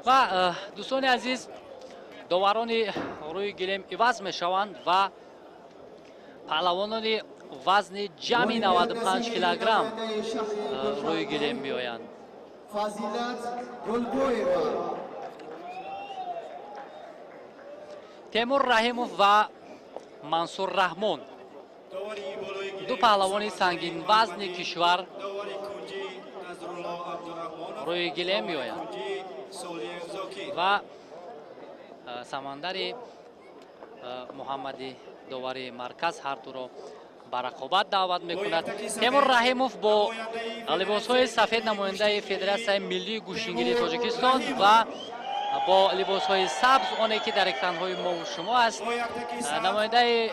Ва дӯстони азиз, доварони рӯи гилем иваз мешаванд ва паҳлавонони вазни ҷамъи 95 килограмм рӯи гилем меоянд. Темур Раҳимов ва Мансур Раҳмон, ду паҳлавони сангинвазни кишвар, рӯи гилем меоянд ва Самандари Муҳаммади, довари марказ, ҳар дуро ба рақобат даъват мекунад. Темур Раҳимов бо либосҳои сафед, намояндаи Федератсияи миллии гӯштингирии Тоҷикистон, ва бо либосҳои сабз, оне ки дар экранҳои мову шумо аст, намояндаи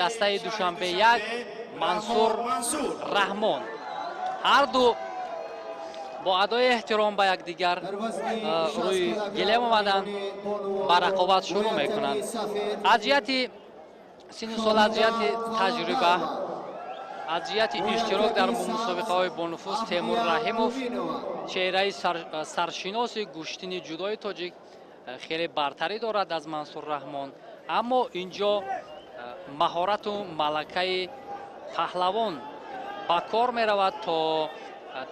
дастаи Душанбе 1 Мансур Раҳмон. Ҳар ду бо адои эҳтиром ба якдигар рӯи гилем омаданд, ба рақобат шурӯъ мекунанд. Аз ҷиҳати синну сол, аз ҷиҳати таҷриба, аз ҷиҳати иштирок дар мусобиқаҳои бонуфуз, Темур Раҳимов, чеҳраи саршиноси гӯштини ҷудои тоҷик, хеле бартарӣ дорад аз Мансур Раҳмон. Аммо ин ҷо маҳорату малакаи паҳлавон ба кор меравад, то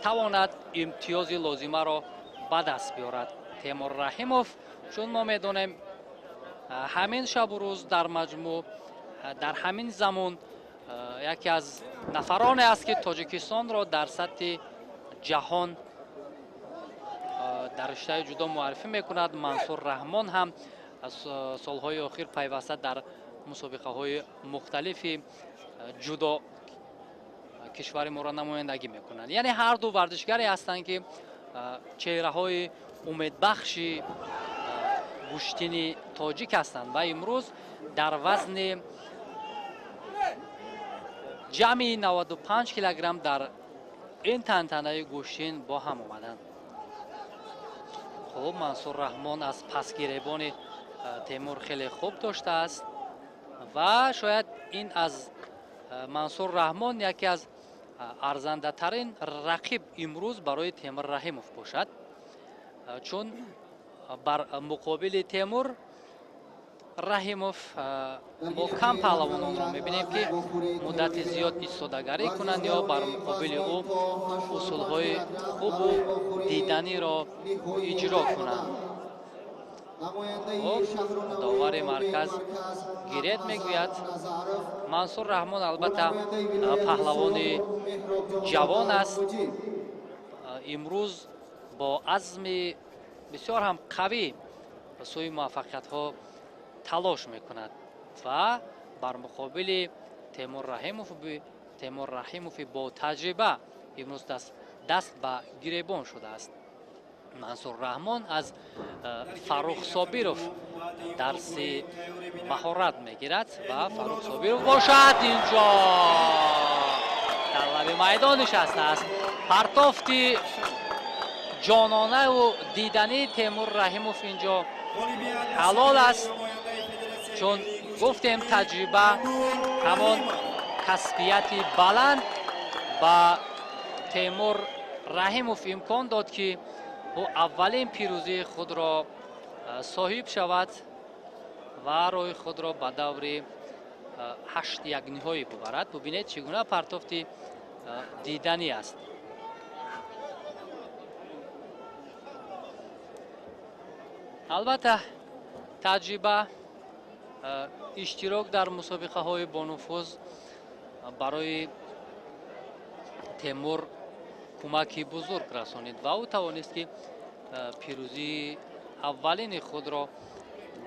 тавонад имтиёзи лозимаро ба даст биёрад. Темур Раҳимов, чун мо медонем, ҳамин шабу рӯз, дар маҷмӯъ дар ҳамин замон, яке аз нафароне аст, ки Тоҷикистонро дар сатҳи ҷаҳон дар риштаи ҷудо муаррифӣ мекунад. Мансур Раҳмон ҳам аз солҳои охир пайваста дар мусобиқаҳои мухталифи ҷудо кишвари моро намояндагӣ мекунанд. Яъне ҳар ду варзишгаре ҳастанд, ки чеҳраҳои умедбахши гӯштини тоҷик ҳастанд ва имрӯз дар вазни ҷамъи 95 килограмм дар ин тантанаи гӯштин бо ҳам омаданд. Хуб, Мансур Раҳмон аз пасгиребони Темур хеле хуб доштааст ва шояд ин аз Мансур Раҳмон яке аз арзандатарин рақиб имрӯз барои Темур Раҳимов бошад, чун бар муқобили Темур Раҳимов мо кам паҳлавононро мебинем, ки муддати зиёд истодагарӣ кунанд ё бар муқобили ӯ усулҳои хубу диданиро иҷро кунанд. Хуб, довари марказ гирет мегӯяд. Мансур Раҳмон албатта паҳлавони ҷавон аст, имрӯз бо азми бисёр ҳам қавӣ ба сӯи муваффақиятҳо талош мекунад ва бар муқобили Темур Раҳимови бо таҷриба имрӯз даст ба гиребон шудааст. Мансур Раҳмон аз Фаррух Собиров дарси маҳорат мегирад ва Фаррух Собиров бошад, инҷо дар лаби майдон нишастааст. Партофти ҷононаву дидании Темур Раҳимов инҷо ҳалол аст, чун гуфтем, таҷриба, ҳамон касбияти баланд ба Темур Раҳимов имкон дод, ки ӯ аввалин пирӯзии худро соҳиб шавад ва роҳи худро ба даври ҳашт якниҳоӣ бубарад. Бубинед, чӣ гуна партофти диданӣ аст. Албатта, таҷриба, иштирок дар мусобиқаҳои бонуфуз барои Темур кӯмаки бузург расонид ва ӯ тавонист, ки пирӯзии аввалини худро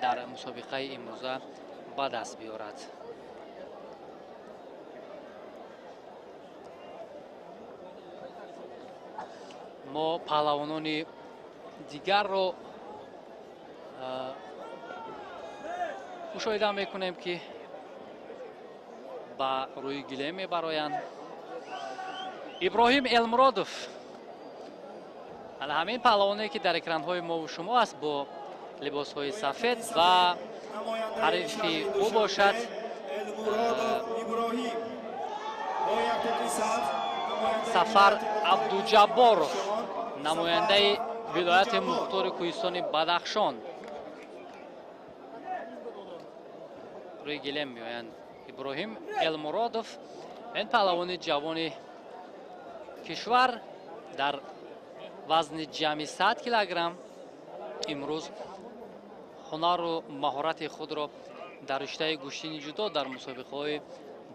дар мусобиқаи имрӯза ба даст биёрад. Мо паҳлавонони дигарро мушоҳида мекунем, ки ба рӯи гилем мебароянд. Иброҳим Элмуродов, ана ҳамин паҳлавоне, ки дар экранҳои мову шумо аст, бо либосҳои сафед, ва ҳарифи ӯ бошад Сафар Абдуҷабборов, намояндаи Вилояти Мухтори Кӯҳистони Бадахшон рӯи гилем меоянд. Иброҳим Элмуродов, ин паҳлавони ҷавони кишвар дар вазни ҷамъи 100 килограмм имрӯз ҳунару маҳорати худро дар риштаи гӯштини ҷудо дар мусобиқаҳои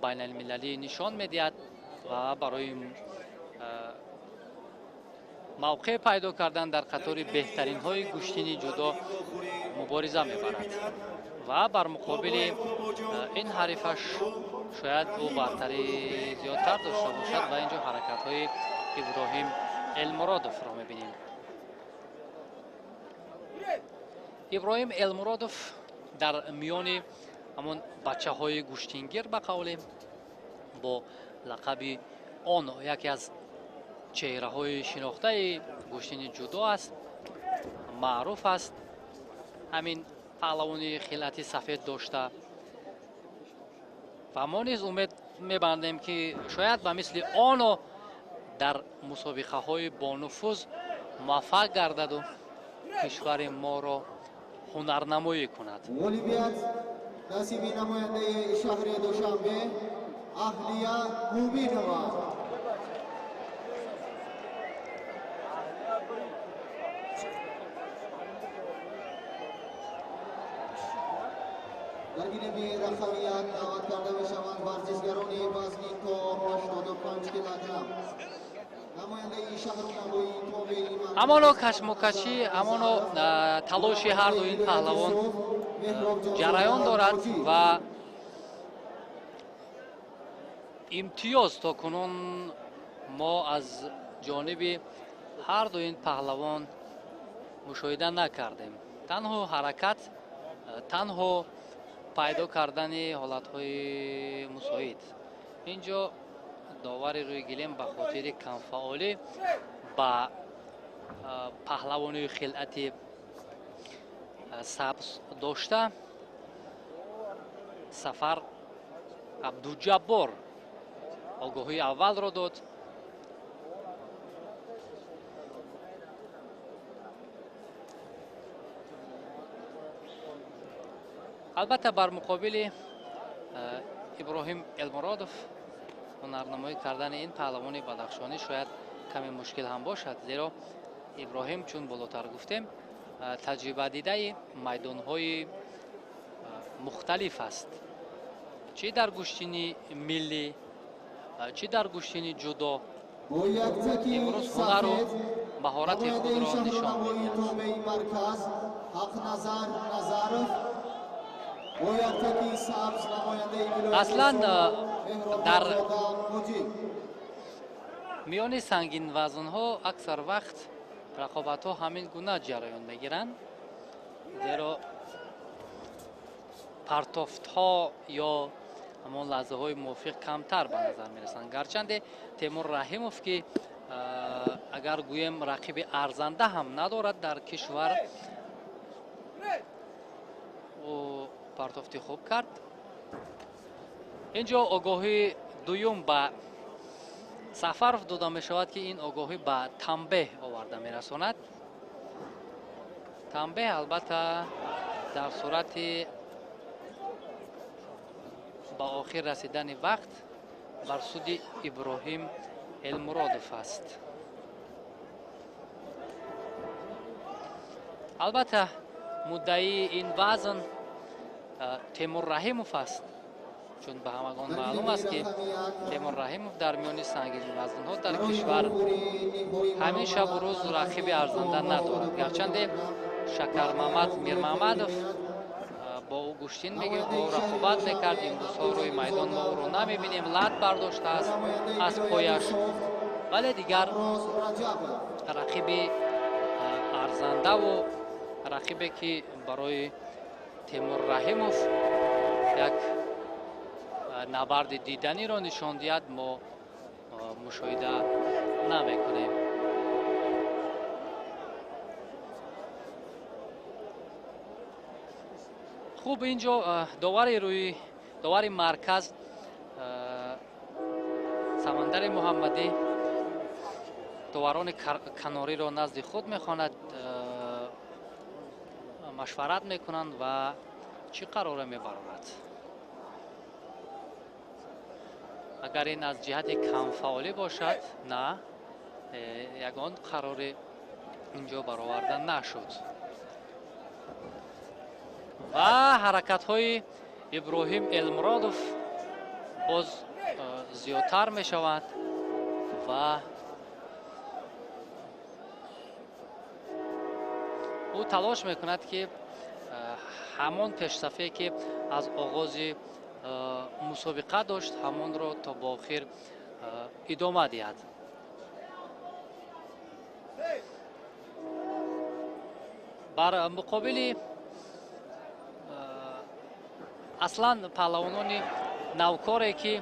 байналмилалӣ нишон медиҳад ва барои мавқеъ пайдо кардан дар қатори беҳтаринҳои гӯштини ҷудо мубориза мебарад ва бар муқобили ин ҳарифаш шояд ӯ бартарӣ зиёдтар дошта бошад ва инҷо ҳаракатҳои Иброҳим Элмуродовро мебинем. Иброҳим Элмуродов дар миёни ҳамон бачаҳои гӯштингир ба қавле бо лақаби он яке аз чеҳраҳои шинохтаи гӯштини ҷудо аст, маъруф аст. Ҳамин паҳлавони хилъати сафед дошта ва мо низ умед мебандем, ки шояд ба мисли оно дар мусобиқаҳои бонуфуз муваффақ гардаду кишвари моро ҳунарнамоӣ кунад. Ғолибият насиби намояндаи шаҳри Душанбе Аҳлия Муминова. Дар гилеми рақами як даъват карда мешаванд варзишгарони вазни то 85 килограмм. Ҳамоно кашмокашӣ, ҳамоно талоши ҳар ду ин паҳлавон ҷараён дорад ва имтиёз то кунун мо аз ҷониби ҳар ду ин паҳлавон мушоҳида накардем. Танҳо ҳаракат, танҳо пайдо кардани ҳолатҳои мусоид. Инҷо довари рӯи гилем ба хотири камфаъолӣ ба паҳлавони хилъати сабз дошта Сафар Абдуҷаббор огоҳии аввалро дод. Албатта бар муқобили Иброҳим Элмуродов ҳунарнамоӣ кардани ин паҳлавони бадахшонӣ шояд каме мушкил ҳам бошад, зеро Иброҳим, чун болотар гуфтем, таҷрибадидаи майдонҳои мухталиф аст, чӣ дар гӯштини миллӣ, чӣ дар гӯштини ҷудо. Имрӯз ҳунару маҳорати худро нишон медиҳад. Аслан дар миёни сангинвазнҳо аксар вақт рақобатҳо ҳамин гуна ҷараён мегиранд, зеро партофтҳо ё ҳамон лаҳзаҳои мувофиқ камтар ба назар мерасанд. Гарчанде Темур Раҳимов, ки агар гӯем рақиби арзанда ҳам надорад дар кишвар, ӯ партофти хуб кард. Инҷо огоҳии дуюм ба Сафаров дода мешавад, ки ин огоҳӣ ба танбеҳ оварда мерасонад. Танбеҳ албатта дар сурати ба охир расидани вақт бар суди Иброҳим Элмуродов аст. Албатта муддаии ин вазн Темур Раҳимов аст, чун ба ҳамагон маълум аст, ки Темур Раҳимов дар миёни сангинвазнҳо дар кишвар ҳамин шабу рӯз рақиби арзанда надорад. Гарчанде Шакармамад Мирмамадов бо ӯ гӯштин мегирифт, бо ӯ рақобат мекард, имрӯзҳо рӯи майдон мо ӯро намебинем, лат бардоштааст аз пояш, вале дигар рақиби арзандаву рақибе, ки барои Темур Раҳимов як набарди диданиро нишон диҳад, мо мушоҳида намекунем. Хуб, инҷо довари марказ Самандари Муҳаммадӣ Доварони канориро назди худ мехонад, машварат мекунанд ва чӣ қароре мебарорад. Агар ин аз ҷиҳати камфаъолӣ бошад, на, ягон қарори инҷо бароварда нашуд. Ва ҳаракатҳои Иброҳим Элмуродов боз зиёдтар мешавад ва ӯ талош мекунад, ки ҳамон пешсафе, ки аз оғози мусобиқа дошт, ҳамонро то ба охир идома диҳад. Бар муқобили аслан паҳлавонони навкоре, ки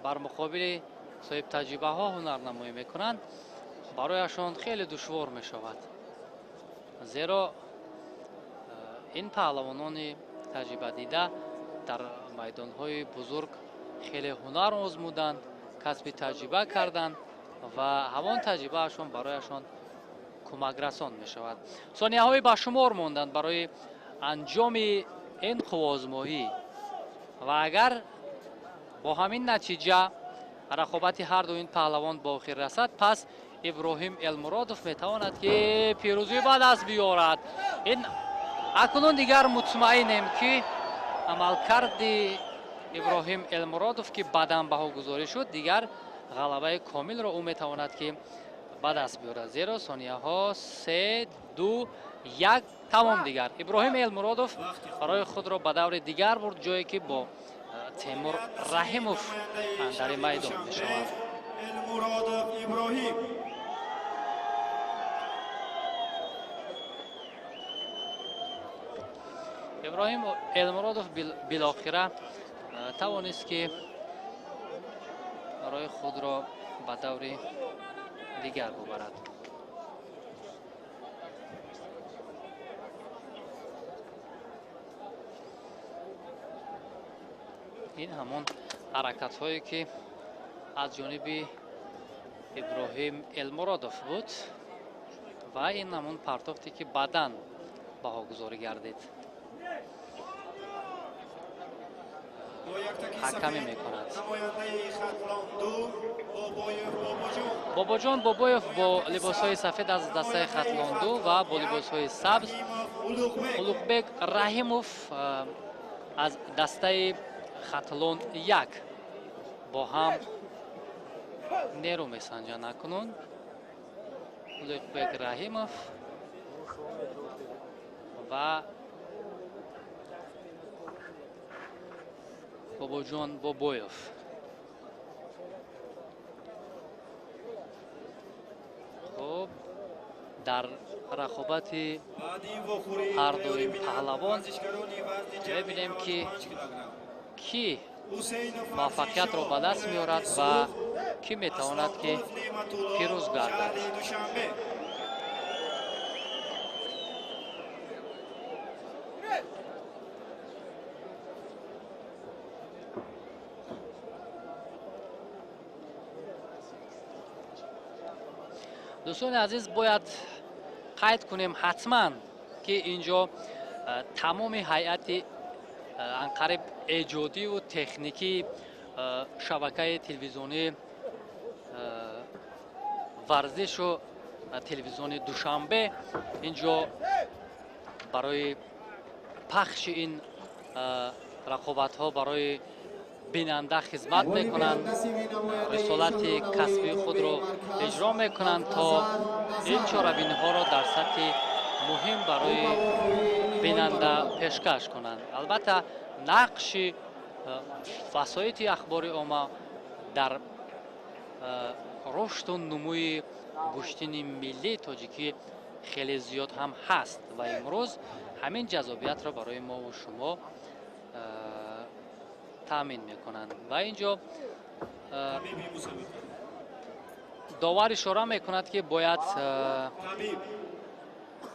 бар муқобили соҳибтаҷрибаҳо ҳунарнамоӣ мекунанд, барояшон хеле душвор мешавад, зеро ин паҳлавонони таҷрибадида дар майдонҳои бузург хеле ҳунар озмуданд, касби таҷриба карданд ва ҳамон таҷрибаашон барояшон кӯмакрасон мешавад. Сонияҳои ба шумор монданд барои анҷоми ин қувваозмоӣ ва агар бо ҳамин натиҷа рақобати ҳарду ин паҳлавон ба охир расад, пас Иброҳим Элмуродов метавонад, ки пирӯзӣ ба даст биёрад. Ин акнун дигар мутмаинем, ки амалкарди Иброҳим Элмуродов, ки баъдан баҳогузорӣ шуд, дигар ғалабаи комилро ӯ метавонад, ки ба даст биёрад, зеро сонияҳо 3, 2, 1 тамом. Дигар Иброҳим Элмуродов барои худро ба даври дигар бурд, ҷое ки бо Темур Раҳимов дар ин майдон мешавад. Иброҳим Элмуродов билохира тавонист, ки барои худро ба даври дигар бубарад. Ин ҳамон ҳаракатҳое, ки аз ҷониби Иброҳим Элмуродов буд ва ин ҳамон партофте, ки баъдан баҳогузорӣ гардид. Ҳакамӣ мекунад Бобоҷон Бобоев бо либосҳои сафед аз дастаи Хатлон 2 ва бо либосҳои сабз Улуғбек Раҳимов аз дастаи Хатлон 1 бо ҳам нерӯ месанҷанд. Акнун Улуғбек Раҳимов ва Бобоҷон Бобоев. Хуб, дар рақобати ҳардуи паҳлавон мебинем, ки кӣ муваффақиятро ба даст меорад ва кӣ метавонад, ки пирӯз гардад. Дӯстони азиз, бояд қайд кунем ҳатман, ки инҷо тамоми ҳайати анқариб эҷодиву техникии шабакаи телевизионии варзишу телевизиони Душанбе инҷо барои пахши ин рақобатҳо барои бинанда хизмат мекунанд, рисолати касбии худро иҷро мекунанд, то ин чорабиниҳоро дар сатҳи муҳим барои бинанда пешкаш кунанд. Албатта, нақши васоити ахбори омма дар рушду нумӯи гӯштини миллии тоҷикӣ хеле зиёд ҳам ҳаст ва имрӯз ҳамин ҷаззобиятро барои мову шумо таъмин мекунанд. Ва инҷо довар ишора мекунад, ки бояд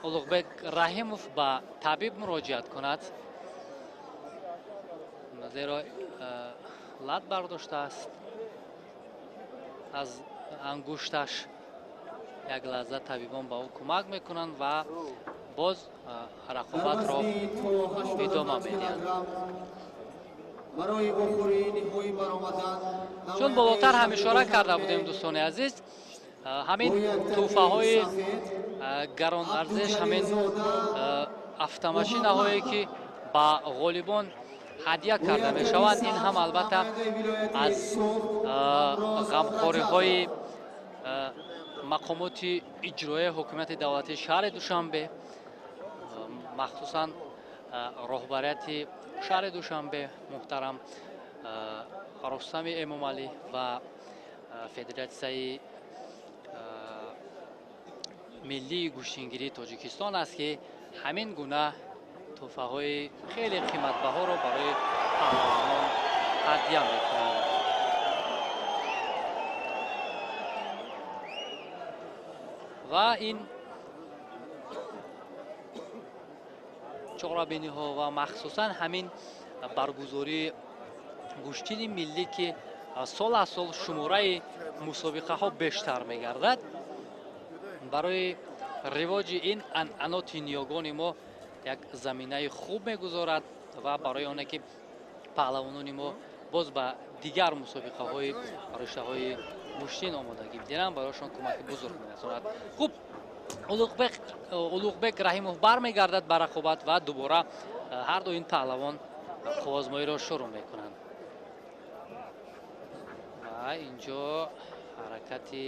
Улуғбек Раҳимов ба табиб муроҷиат кунад, зеро лат бардоштааст. Аз ангушташ як лаҳза табибон ба ӯ кӯмак мекунанд ва боз рақобатро идома медиҳанд. Чун болотар ҳам ишора карда будем, дӯстони азиз, ҳамин тӯҳфаҳои гаронарзиш, ҳамин автомашинаҳое ки ба ғолибон ҳадя карда мешаванд, ин ҳам албатта аз ғамхориҳои мақомоти иҷроияи ҳукумати давлатии шаҳри Душанбе, махсусан роҳбарияти шаҳри Душанбе муҳтарам Рустами Эмомалӣ ва Федератсияи миллии гӯштингирии Тоҷикистон аст, ки ҳамин гуна тӯҳфаҳои хеле қиматбаҳоро барои паҳлавонон ҳадя мекунанд. Ва ин чорабиниҳо ва махсусан ҳамин баргузории гӯштини миллӣ, ки сол аз сол шумораи мусобиқаҳо бештар мегардад, барои ривоҷи ин анъаноти ниёгони мо як заминаи хуб мегузорад ва барои оне ки паҳлавонони мо боз ба дигар мусобиқаҳои риштаҳои гӯштин омодагӣ бидиҳанд, барояшон кӯмаки бузург мерасонад. Хуб, Улуғбек Раҳимов бармегардад ба рақобат ва дубора ҳар ду ин паҳлавон қувваозмоиро шурӯъ мекунанд. Ва инҷо ҳаракати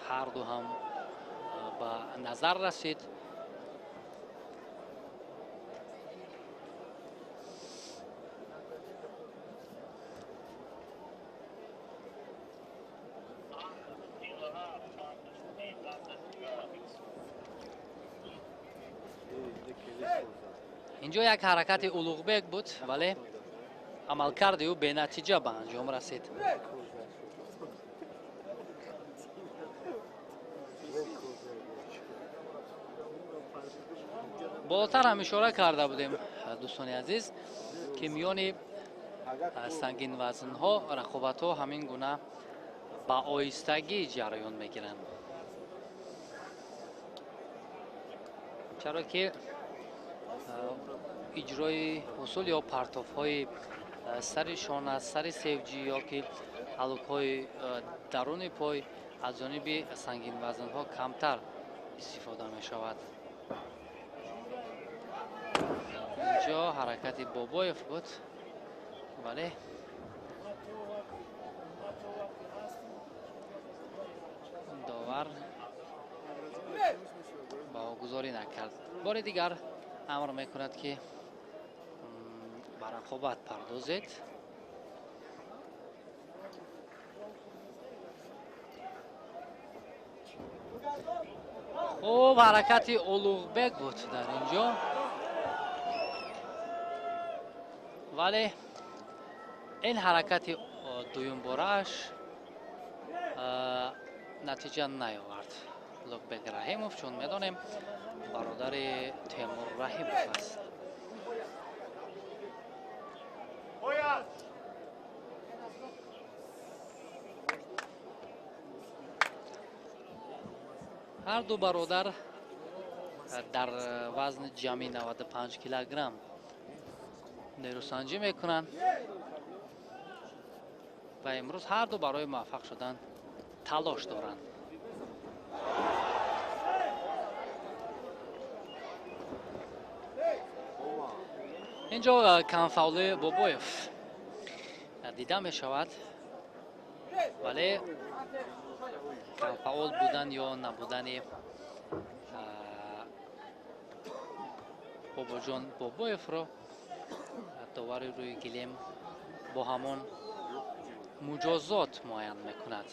ҳар ду ҳам ба назар расид. Инҷо як ҳаракати Улуғбек буд, вале амалкарди ӯ бенатиҷа ба анҷом расид. Болотар ҳам ишора карда будем, дӯстони азиз, ки миёни сангинвазнҳо рақобатҳо ҳамин гуна ба оҳистагӣ ҷараён мегиранд, чаро ки иҷрои усул ё партофҳои сари шона, сари севҷӣ ё ки ҳалукҳои даруни пой аз ҷониби сангинвазнҳо камтар истифода мешавад. Инҷо ҳаракати Бобоев буд, вале довар баҳогузорӣ накард. Бори дигар амр мекунад, ки ба рақобат пардозед. Хуб, ҳаракати Улуғбек буд дар инҷо, вале ин ҳаракати дуюмборааш натиҷа наёвард. Улуғбек Раҳимов, чун медонем, бародари Темур Раҳимов аст. Ҳар ду бародар дар вазни ҷамъи 95 килограмм нерӯсанҷӣ мекунанд ва имрӯз ҳар ду барои муваффақ шудан талош доранд. Инҷо камфаъоли Бобоев дида мешавад, вале камфаъол будан ё набудани Бобоҷон Бобоевро довари рӯи гилем бо ҳамон муҷозот муайян мекунад.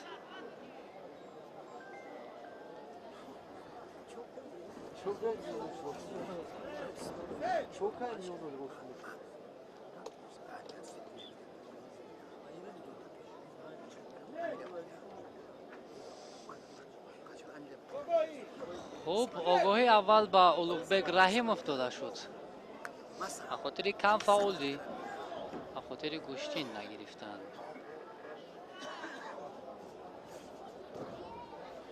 Хуб, огоҳии аввал ба Улуғбек Раҳимов дода шуд. Ба хотири кам фаъолӣ, ба хотири гӯштин нагирифтан.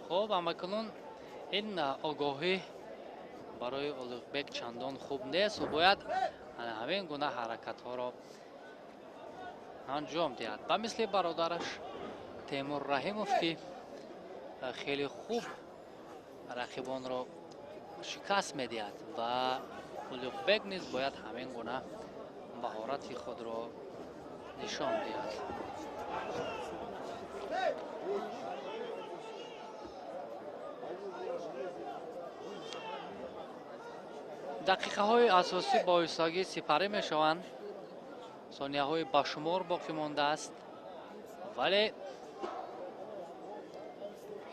Хуб, амакунун ин огоҳӣ барои Улуғбек чандон хуб нест. Ӯ бояд ҳамин гуна ҳаракатҳоро анҷом диҳад. Ба мисли бародараш Темур Раҳимов, ки хеле хуб рақибонро шикаст медиҳад, ва Улуғбек низ бояд ҳамин гуна маҳорати худро нишон диҳад. Дақиқаҳои асосӣ бо оҳистагӣ сипарӣ мешаванд. Сонияҳои ба шумор боқӣ мондааст, вале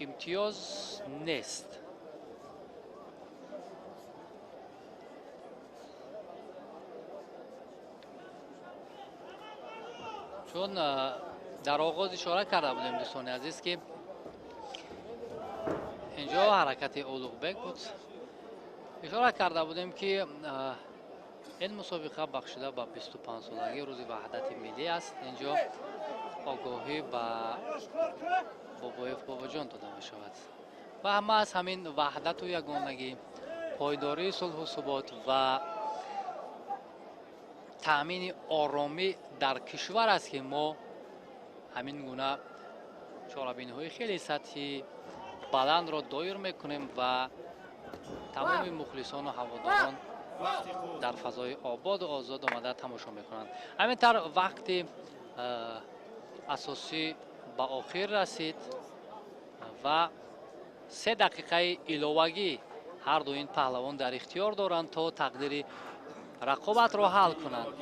имтиёз нест. Чун дар оғоз ишора карда будем, дӯстони азиз, ки инҷо ҳаракати Улуғбек буд. Ишора карда будем, ки ин мусобиқа бахшида ба 25-солагии рӯзи ваҳдати миллӣ аст. Инҷо огоҳӣ ба Бобоев Бобоҷон дода мешавад ва ҳама аз ҳамин ваҳдату ягонагӣ, пойдории сулҳу субот ва таъмини оромӣ дар кишвар аст, ки мо ҳамин гуна чорабиниҳои хеле сатҳи баландро доир мекунем ва тамоми мухлисону ҳаводорон дар фазои ободу озод омада тамошо мекунанд. Ҳамин тавр вақти асосӣ ба охир расид ва 3 дақиқаи иловагӣ ҳар ду ин паҳлавон дар ихтиёр доранд, то тақдири рақобатро ҳал кунанд.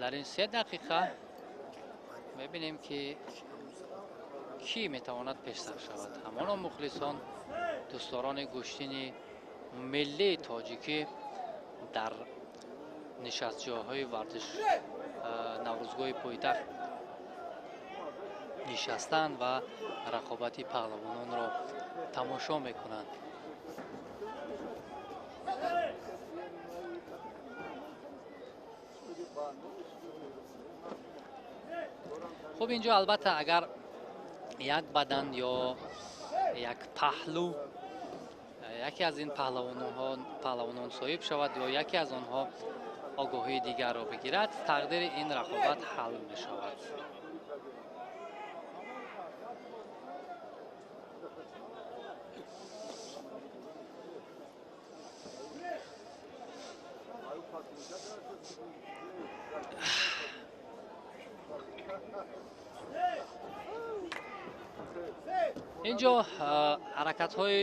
Дар ин 3 дақиқа мебинем, ки кӣ метавонад пешсар шавад. Ҳамоно мухлисон, дӯстдорони гӯштини миллии тоҷикӣ дар нишастҷойҳои варзиш Наврӯзгоҳи пойтахт нишастанд ва рақобати паҳлавононро тамошо мекунанд. Хуб, инҷо албатта агар як бадан ё як паҳлӯ яке аз ин паҳлавонон соҳиб шавад ё яке аз онҳо огоҳии дигарро бигирад, тақдири ин рақобат ҳал мешавад. Инҷо ҳаракатҳои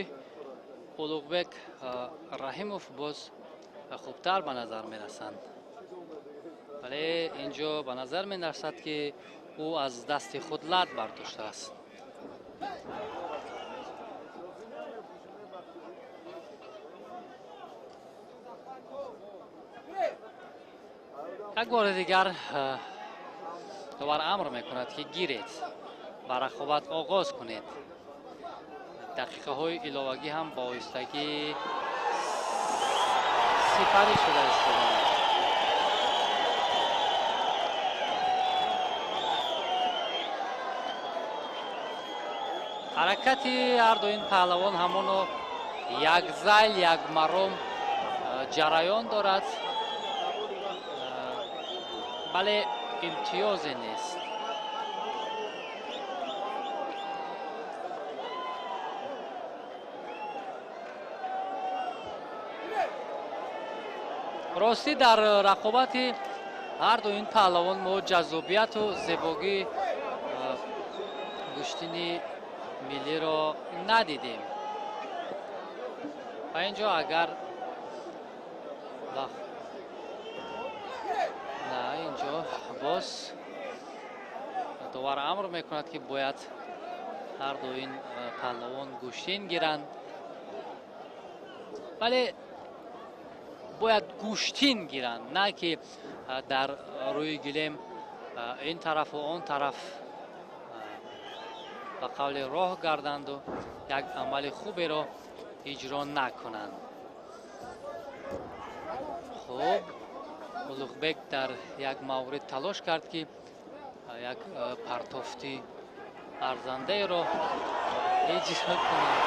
Улуғбек Раҳимов боз хубтар ба назар мерасанд, вале инҷо ба назар мерасад, ки ӯ аз дасти худ лат бардоштааст. Як бори дигар довар амр мекунад, ки гиред ва рақобат оғоз кунед. Дақиқаҳои иловагӣ ҳам ба оҳистагӣ сипарӣ шуда истодаанд. Ҳаракати ҳарду ин паҳлавон ҳамоно як зайл, як маром ҷараён дорад, вале имтиёзе нест. Ростӣ дар рақобати ҳарду ин паҳлавон мо ҷаззобияту зебогии гӯштини миллиро надидем. Ва инҷо агар на, инҷо боз довар амр мекунад, ки бояд ҳарду ин паҳлавон гӯштин гиранд, вале бояд гӯштин гиранд, на ки дар рӯи гилем ин тарафу он тараф ба қавли роҳ гарданду як амали хуберо иҷро накунанд. Хуб, Улуғбек дар як маврид талош кард, ки як партофти арзандаеро иҷро кунад.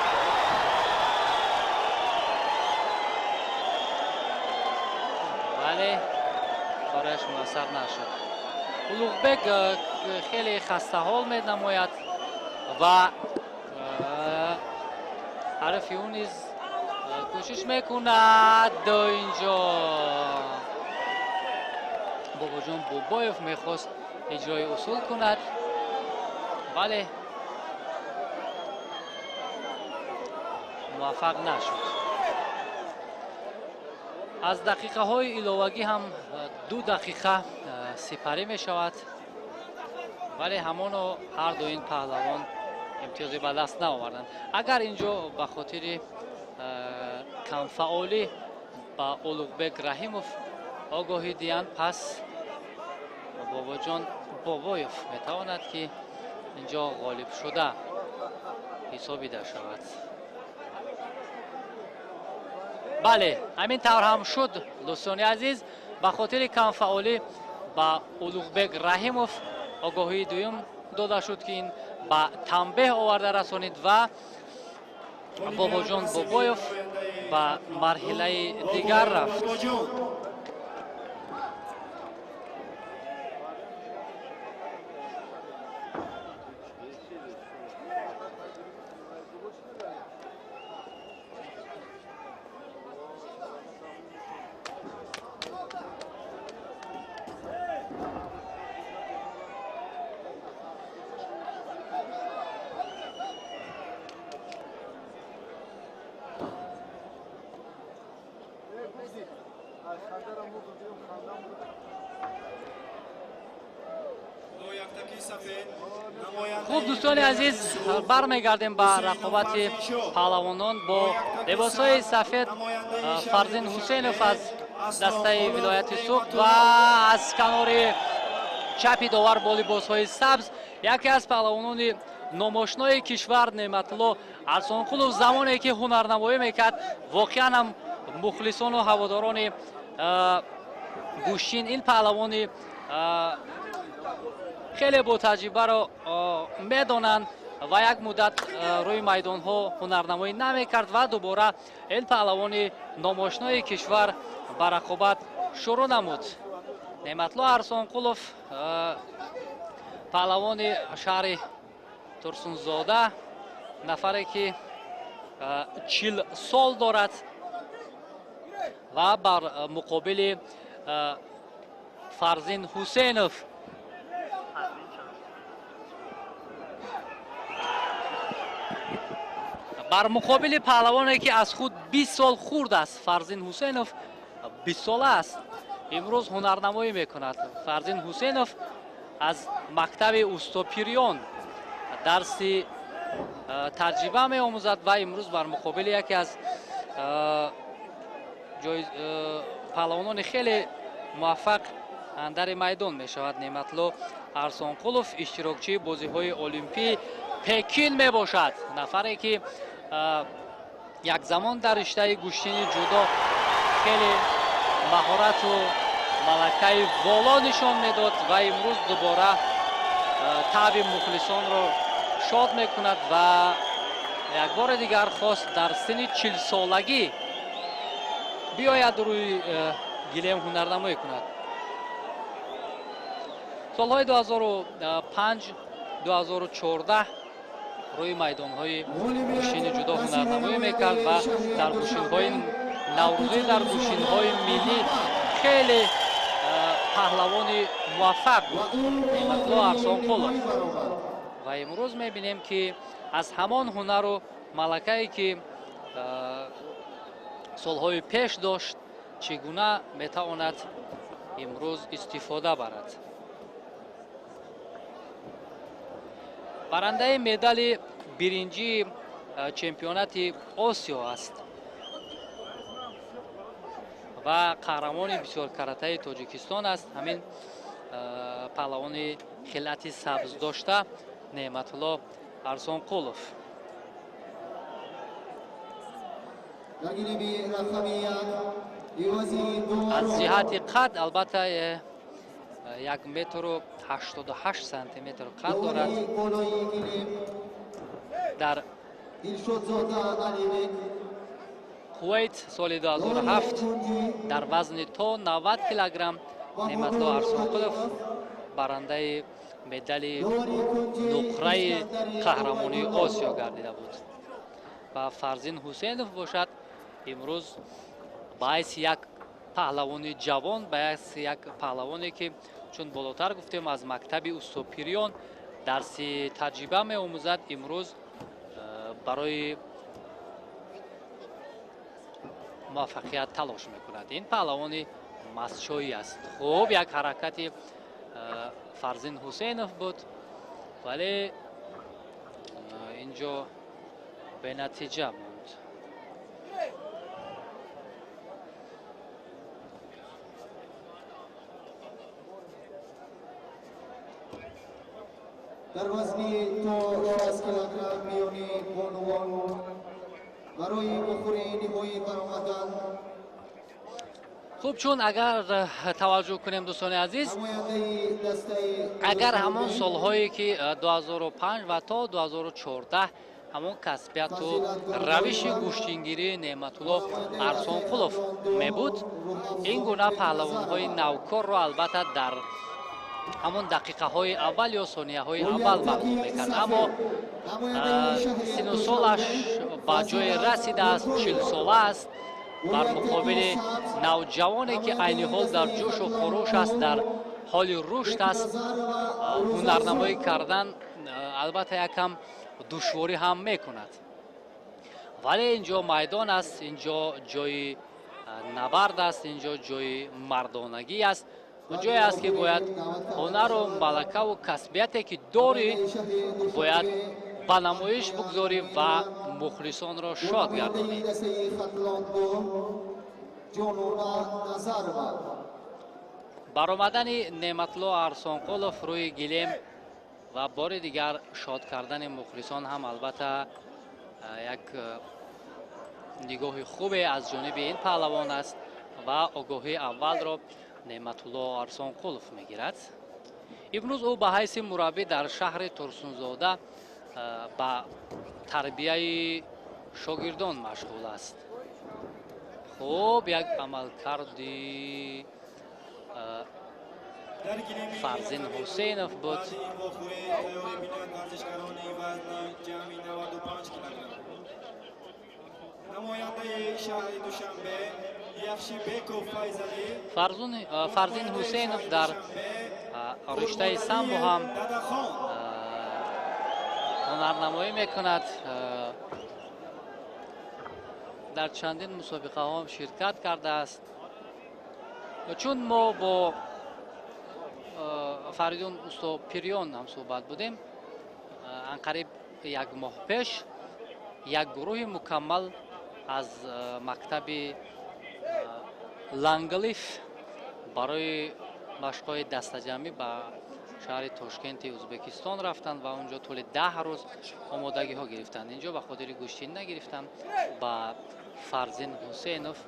Вале барояш муяссар нашуд. Улуғбек хеле хастаҳол менамояд ва ҳарифи ӯ низ кӯшиш мекунад. Инҷо Бобоҷон Бобоев мехост иҷрои усул кунад, вале муваффақ нашуд. Аз дақиқаҳои иловагӣ ҳам 2 дақиқа сипарӣ мешавад, вале ҳамоно ҳар ду ин паҳлавон имтиёзе ба даст наоварданд. Агар инҷо ба хотири камфаъолӣ ба Улуғбек Раҳимов огоҳӣ диҳанд, пас Бобоҷон Бобоев метавонад ки инҷо ғолиб шуда ҳисобида шавад. Бале, ҳамин тавр ҳам шуд, дӯстони азиз. Ба хотири камфаъолӣ ба Улуғбек Раҳимов огоҳии дуюм дода шуд, ки ин ба танбеҳ оварда расонид ва Бобоҷон Бобоев ба марҳилаи дигар рафт. Хуб, дӯстони азиз, бармегардем ба рақобати паҳлавонон бо либосҳои сафед. Фарзин Ҳусейнов аз дастаи вилояти Суғд ва аз канори чапи довар бо либосҳои сабз яке аз паҳлавонони номошнои кишвар Неъматулло Арслонқулов. Замоне ки ҳунарнамоӣ мекард, воқеан ҳам мухлисону ҳаводорони гӯштин ин паҳлавони хеле бо таҷрибаро медонанд ва як муддат рӯи майдонҳо ҳунарнамоӣ намекард ва дубора ин паҳлавони номошнои кишвар ба рақобат шурӯъ намуд. Неъматулло Арслонқулов паҳлавони шаҳри Турсунзода, нафаре ки 40 сол дорад ва бар муқобили Фарзин Ҳусейнов бар муқобили паҳлавоне ки аз худ 20 сол хурд аст, Фарзин Ҳусейнов 20 сола аст, имрӯз ҳунарнамоӣ мекунад. Фарзин Ҳусейнов аз мактаби устопириён дарси таҷриба меомӯзад ва имрӯз бар муқобили яке аз паҳлавонони хеле муваффақ андари майдон мешавад. Неъматулло Арслонқулов иштирокчии бозиҳои олимпии Пекин мебошад, нафаре ки як замон дар риштаи гӯштини ҷудо хеле маҳорату малакаи воло нишон медод ва имрӯз дубора таъби мухлисонро шод мекунад ва як бори дигар хост дар синни 40-солагӣ биёяд рӯи гилем ҳунарнамоӣ кунад. Солҳои 2005 2014 рӯи майдонҳои гӯштини ҷудо ҳунарнамоӣ мекард ва дар гӯштинҳои наврӯзӣ, дар гӯштинҳои миллӣ хеле паҳлавони муваффақ буд Неъматулло Арслонқулов. Ва имрӯз мебинем ки аз ҳамон ҳунару малакае ки солҳои пеш дошт, чӣ гуна метавонад имрӯз истифода барад. Барандаи медали биринҷии чемпионати Осиё аст ва қаҳрамони бисёркаратаи Тоҷикистон аст. Ҳамин паҳлавони хилъати сабз дошта Неъматулло Арслонқулов. Аз ҷиҳати қад албатта 1 метру 88 сантиметр қад дорад. Дар Кувайт соли 2007 дар вазни то 90 килограмм Неъматулло Арслонқулов барандаи медали нуқраи қаҳрамонии Осиё гардида буд. Ва Фарзин Ҳусейнов бошад имрӯз ба ҳайси як паҳлавони ҷавон, ба ҳайси як паҳлавоне ки чун болотар гуфтем аз мактаби устопириён дарси таҷриба меомӯзад, имрӯз барои муваффақият талош мекунад. Ин паҳлавони мастчоӣ аст. Хуб, як ҳаракати Фарзин Ҳусейнов буд, вале инҷо бенатиҷа монд. Дар вазни то 60 килограмм миёни бонувон барои бухӯрии ниҳоӣ баромадан. Хуб, чун агар таваҷҷӯҳ кунем дӯстони азиз, агар ҳамон солҳое ки 2005 ва то 2014 ҳамон касбияту равиши гӯштингирии Неъматулло Арслонқулов мебуд, ин гуна паҳлавонҳои навкорро албатта дар ҳамон дақиқаҳои аввал ё сонияҳои аввал мағлуб мекард. Аммо сину солаш ба ҷое расидааст, 40сола аст, бар муқобили навҷавоне ки айни ҳол дар ҷӯшу хуруш аст, дар ҳоли рушд аст, ҳунарнамоӣ кардан албатта якам душворӣ ҳам мекунад. Вале инҷо майдон аст, инҷо ҷои набард аст, инҷо ҷои мардонагӣ аст, ҷое аст ки бояд ҳунару малакаву касбияте ки дорӣ бояд ба намоиш бигзорӣ ва мухлисонро шод гардонӣ. Баромадани Неъматулло Арслонқулов рӯи гилем ва бори дигар шод кардани мухлисон ҳам албатта як нигоҳи хубе аз ҷониби ин паҳлавон аст ва огоҳии аввалро Неъматулло Арслонқулов мегирад. Имрӯз ӯ ба ҳайси мураббӣ дар шаҳри Турсунзода ба тарбияи шогирдон машғул аст. Хуб, як амалкарди Фарзин Ҳусейнов буд. Фарзин Ҳусейнов дар риштаи самбо ҳам ҳунарнамоӣ мекунад. Дар чандин мусобиқаҳо ҳам ширкат кардааст. Чун мо бо Фаридун Устопириён ҳам суҳбат будем, анқариб як моҳ пеш як гурӯҳи мукаммал аз мактаби Ланглиф барои машқҳои дастаҷамъӣ ба шаҳри Тошкенти Ӯзбекистон рафтанд ва онҷо тӯли 10 рӯз омодагиҳо гирифтанд. Инҷо ба хотири гӯштин нагирифтанд, ба Фарзин Ҳусейнов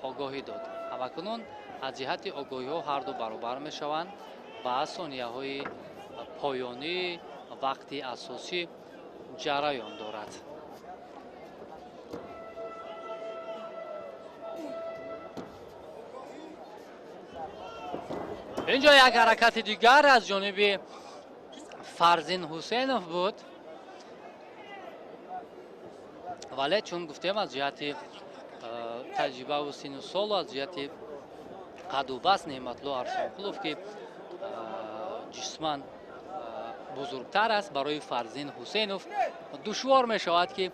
огоҳӣ дод. Ҳамакунун аз ҷиҳати огоҳиҳо ҳарду баробар мешаванд ва сонияҳои поёнии вақти асосӣ ҷараён дорад. Инҷо як ҳаракати дигар аз ҷониби Фарзин Ҳусейнов буд, вале чун гуфтем аз ҷиҳати таҷрибаву сину солу аз ҷиҳати қаду баст Неъматулло Арслонқулов ки ҷисман бузургтар аст, барои Фарзин Ҳусейнов душвор мешавад ки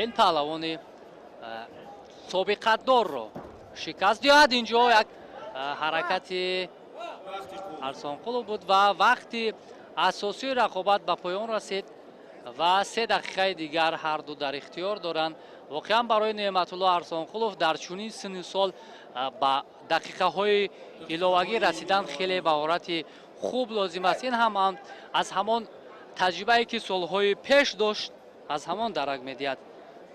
ин паҳлавони собиқатдорро шикаст диҳад. Инҷо як ҳаракати Арслонқулов буд ва вақти асосии рақобат ба поён расид ва 3 дақиқаи дигар ҳарду дар ихтиёр доранд. Воқеан барои Неъматулло Арслонқулов дар чунин синну сол ба дақиқаҳои иловагӣ расидан хеле маҳорати хуб лозим аст. Ин ҳам аз ҳамон таҷрибае ки солҳои пеш дошт аз ҳамон дарак медиҳад.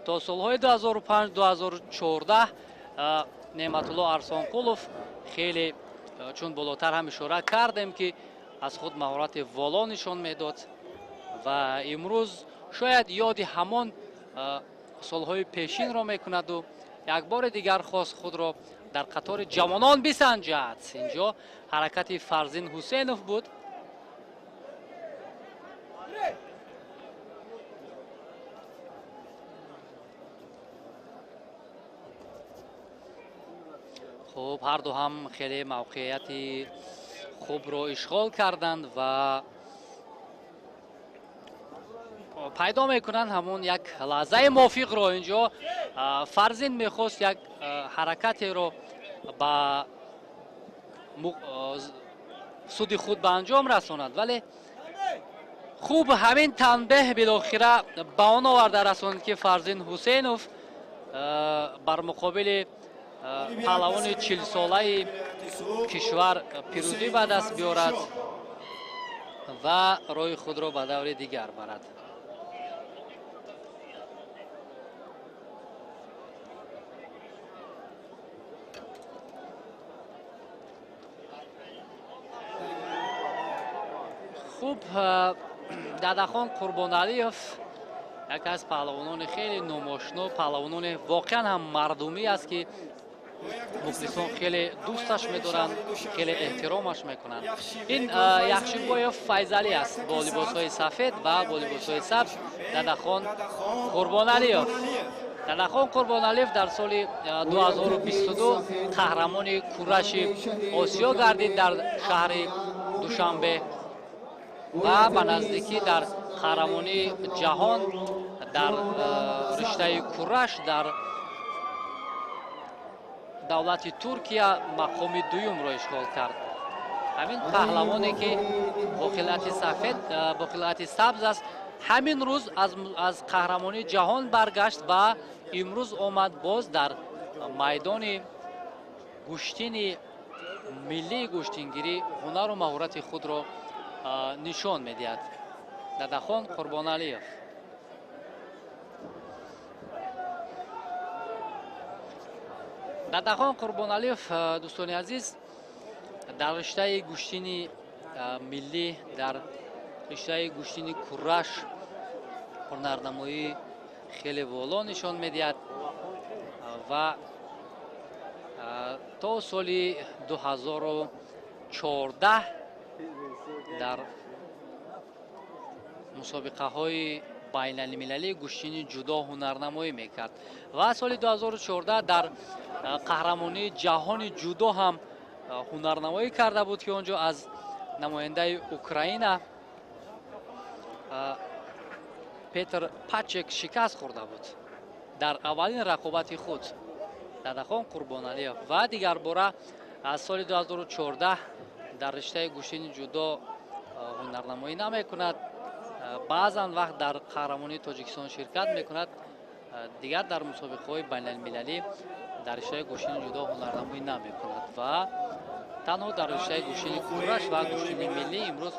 То солҳои 2005-2014 Неъматулло Арслонқулов хеле Чун болотар ҳам ишора кардем, ки аз худ маҳорати воло нишон медод ва имрӯз шояд ёди ҳамон солҳои пешинро мекунаду як бори дигар хост худро дар қатори ҷавонон бисанҷад. Инҷо ҳаракати Фарзин Ҳусейнов буд. Хуб, ҳарду ҳам хеле мавқеияти хубро ишғол карданд ва пайдо мекунанд ҳамон як лаҳзаи мувофиқро. Инҷо Фарзин мехост як ҳаракатеро ба суди худ ба анҷом расонад, вале хуб ҳамин танбеҳ билохира ба он оварда расонд, ки Фарзин Ҳусейнов бар муқобили паҳлавони 40-солаи кишвар пирӯзӣ ба даст биёрад ва роҳи худро ба даври дигар барад. Хуб, Дадахон Қурбоналиев яке аз паҳлавонони хеле номошно, паҳлавонони воқеан ҳам мардумӣ аст, ки мухлисон хеле дӯсташ медоранд, хеле эҳтиромаш мекунанд. Ин Яхшибоев Файзалӣ аст бо либосҳои сафед ва бо либосҳои сабз Дадахон Қурбоналиев. Дадахон Қурбоналиев дар соли 2022 қаҳрамони кураши Осиё гардид дар шаҳри Душанбе ва ба наздикӣ дар қаҳрамонии ҷаҳон дар риштаи кураш дар давлати Туркия мақоми дуюмро ишғол кард. Ҳамин паҳлавоне, ки бо хилъати сафед, бо хилъати сабз аст, ҳамин рӯз аз қаҳрамонии ҷаҳон баргашт ва имрӯз омад боз дар майдони гӯштини миллии гӯштингирӣ ҳунару маҳорати худро нишон медиҳад. Дадахон Қурбоналиев. Дадахон Қурбоналиев, дӯстони азиз, дар риштаи гӯштини миллӣ, дар риштаи гӯштини кураш ҳунарнамоӣ хеле воло нишон медиҳад ва то соли 2014 дар мусобиқаҳои байналмилалии гӯштини ҷудо ҳунарнамоӣ мекард ва соли 2014 дар қаҳрамонии ҷаҳони ҷудо ҳам ҳунарнамоӣ карда буд, ки он ҷо аз намояндаи Украина Петр Пачек шикаст хӯрда буд дар аввалин рақобати худ Дадахон Қурбоналиев. Ва дигарбора аз соли 2014 дар риштаи гӯштини ҷудо ҳунарнамоӣ намекунад, баъзан вақт дар қаҳрамонии Тоҷикистон ширкат мекунад, дигар дар мусобиқаҳои байналмилалӣ дар риштаи гӯштини ҷудо ҳунарнамоӣ намекунад ва танҳо дар риштаи гӯштини кураш ва гӯштини миллӣ имрӯз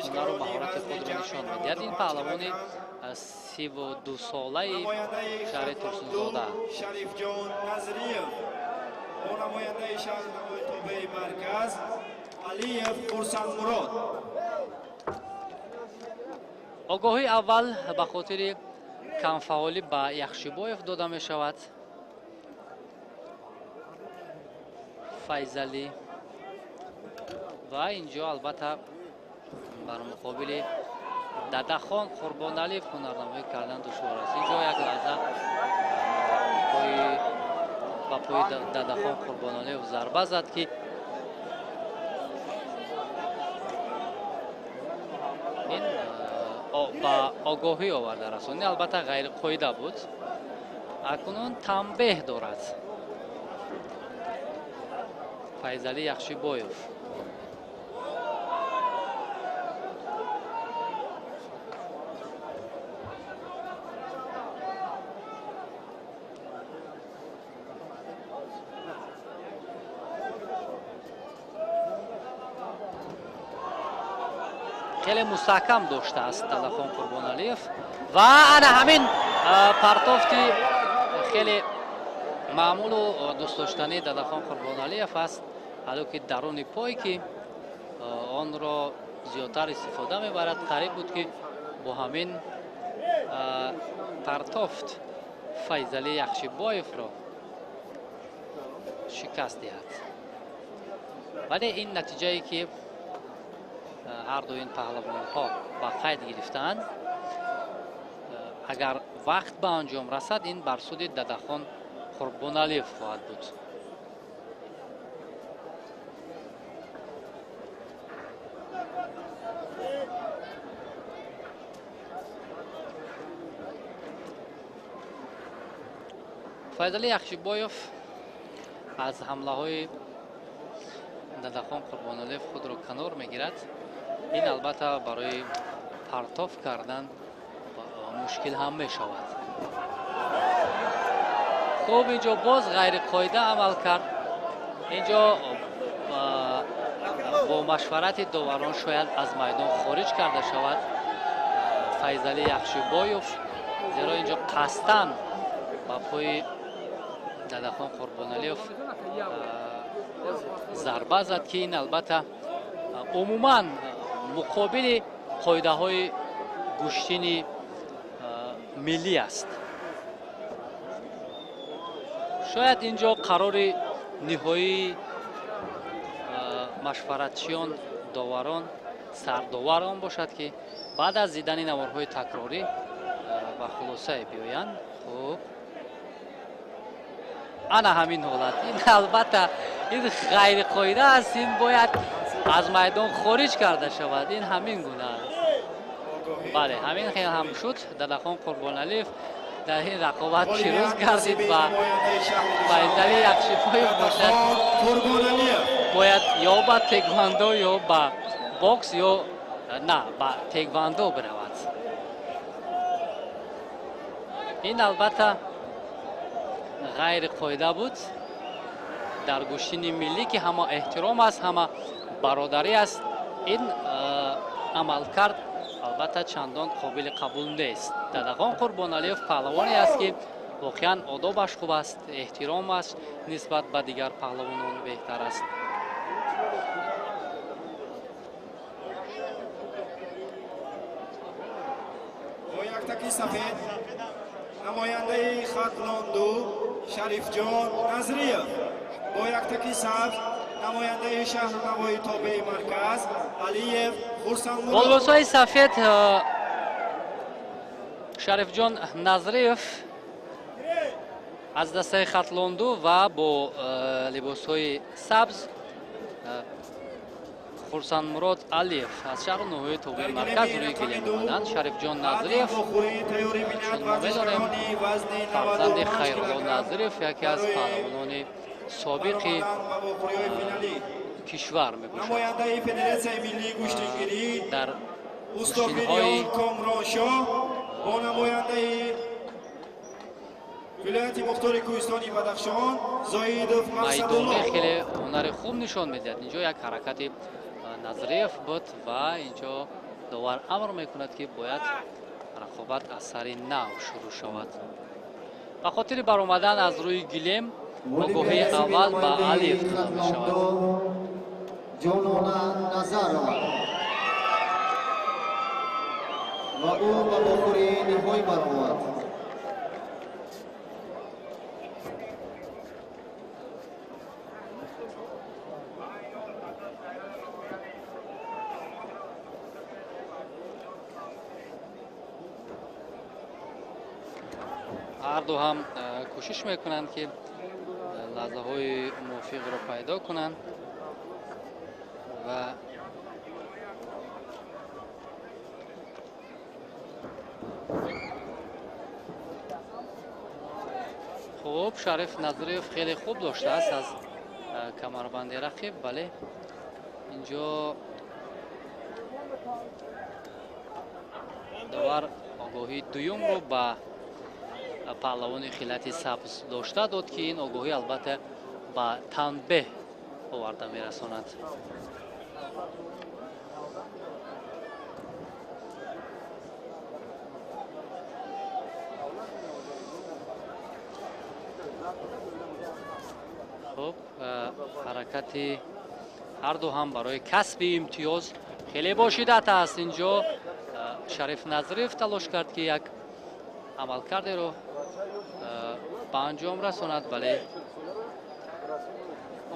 ҳунару маҳорати худро нишон медиҳад. Ин паҳлавони 32-солаи шаҳри Турсунзода. Шарифҷон Назриев бо намояндаи шаҳри тобеи марказ Алиев Хурсандмурод. Огоҳии аввал ба хотири камфаъолӣ ба Яхшибоев дода мешавад. Файзалӣ ва инҷо албатта бар муқобили Дадахон Қурбоналиев ҳунарнамоӣ кардан душвор аст. Инҷо як лаҳза ба пои Дадахон Қурбоналиев зарба зад, ки ин ба огоҳӣ оварда расонд. Албатта ғайриқоида буд. Акнун танбеҳ дорад Файзалӣ Яхшибоев. Хеле мустаҳкам доштааст Дадахон Қурбоналиев ва ана ҳамин партофти хеле маъмулу дӯстдоштании Дадахон Қурбоналиев аст. ҳалуки даруни пой, ки онро зиёдтар истифода мебарад, қариб буд ки бо ҳамин партофт Файзалӣ Яхшибоевро шикаст диҳад. Вале ин натиҷае ки ҳарду ин паҳлавонҳо ба қайд гирифтаанд, агар вақт ба анҷом расад, ин бар суди Дадахон Қурбоналиев хоҳад буд. Файзалӣ Яхшибоев аз ҳамлаҳои Дадахон Қурбоналиев худро канор мегирад. Ин албатта барои партоф кардан мушкил ҳам мешавад. Хуб, инҷо боз ғайриқоида амал кард. Инҷо бо машварати доварон шояд аз майдон хориҷ карда шавад Файзалӣ Яхшибоев, зеро инҷо қасдан ба пои Дадахон Қурбоналиев зарба зад, ки ин албатта умуман муқобили қоидаҳои гӯштини миллӣ аст. Шояд инҷо қарори ниҳоии машваратчиён, доварон, сардовар он бошад, ки баъд аз дидани наворҳои такрорӣ ба хулосае биёянд. Хуб, ана ҳамин ҳолат, ин албатта ин ғайриқоида аст, ин бояд аз майдон хориҷ карда шавад. Ин ҳамин гуна аст. Бале, ҳамин хел ҳам шуд. Дадахон Қурбоналиев дар ин рақобат пирӯз гардид ва Файзалӣ Яхшибоев бошад бояд ё ба теквандо, ё ба бокс, ё на ба теквандо биравад. Ин албатта ғайриқоида буд дар гӯштини миллӣ, ки ҳама эҳтиром аст, ҳама бародарӣ аст. Ин амалкард албатта чандон қобили қабул нест. Дадахон Қурбоналиев паҳлавоне аст, ки воқеан одобаш хуб аст, эҳтиромаш нисбат ба дигар паҳлавонон беҳтар аст. Бо яктаки сафед намояндаи Хатлонду Шарифҷон Назриев, бо яктаки сабз намояндаи шаҳру навои тобеи марказ Алиев Хурсандмурод. Бо либосҳои сафед Шарифҷон Назриев аз дастаи Хатлонду ва бо либосҳои сабз Хурсандмурод Алиев аз шаҳру ноҳияи тобеи марказ рӯи гилем омаданд. Шарифҷон Назриев, чун мо медонем, фарзанди Хайрулло Назриев, яке аз паҳлавонони собиқи кишвар мебошад. Намояндаи Федератсияи миллии гӯштингирӣ дар Устохириён Комроншоҳ бо намояндаи вилояти мухтори кӯҳистони Бадахшон Зоидов Мақсадулло. Майдонӣ хеле ҳунари хуб нишон медиҳад. Инҷо як ҳаракати Назриев буд ва инҷо довар амр мекунад, ки бояд рақобат аз сари нав шурӯъ шавад. Ба хотири баромадан аз рӯи гилем огоҳии аввал ба Алиев дода мешавад. Ҷонона Назарова ва ӯ ба вохӯрии ниҳоӣ баромад. Ҳарду ҳам кӯшиш мекунанд, ки лаҳзаҳои мувофиқро пайдо кунанд ва хуб, Шариф Назриев хеле хуб доштааст аз камарбанди рақиб, вале инҷо довар огоҳии дуюмро ба паҳлавони хилати сабз дошта дод, ки ин огоҳӣ албатта ба танбеҳ оварда мерасонад. Хуб, ҳаракат Ҳаракати ҳар ду ҳам барои касби имтиёз хеле бошиддат аст. Инҷо Шариф Назриев талош кард, ки як амалкардеро ба анҷом расонад, вале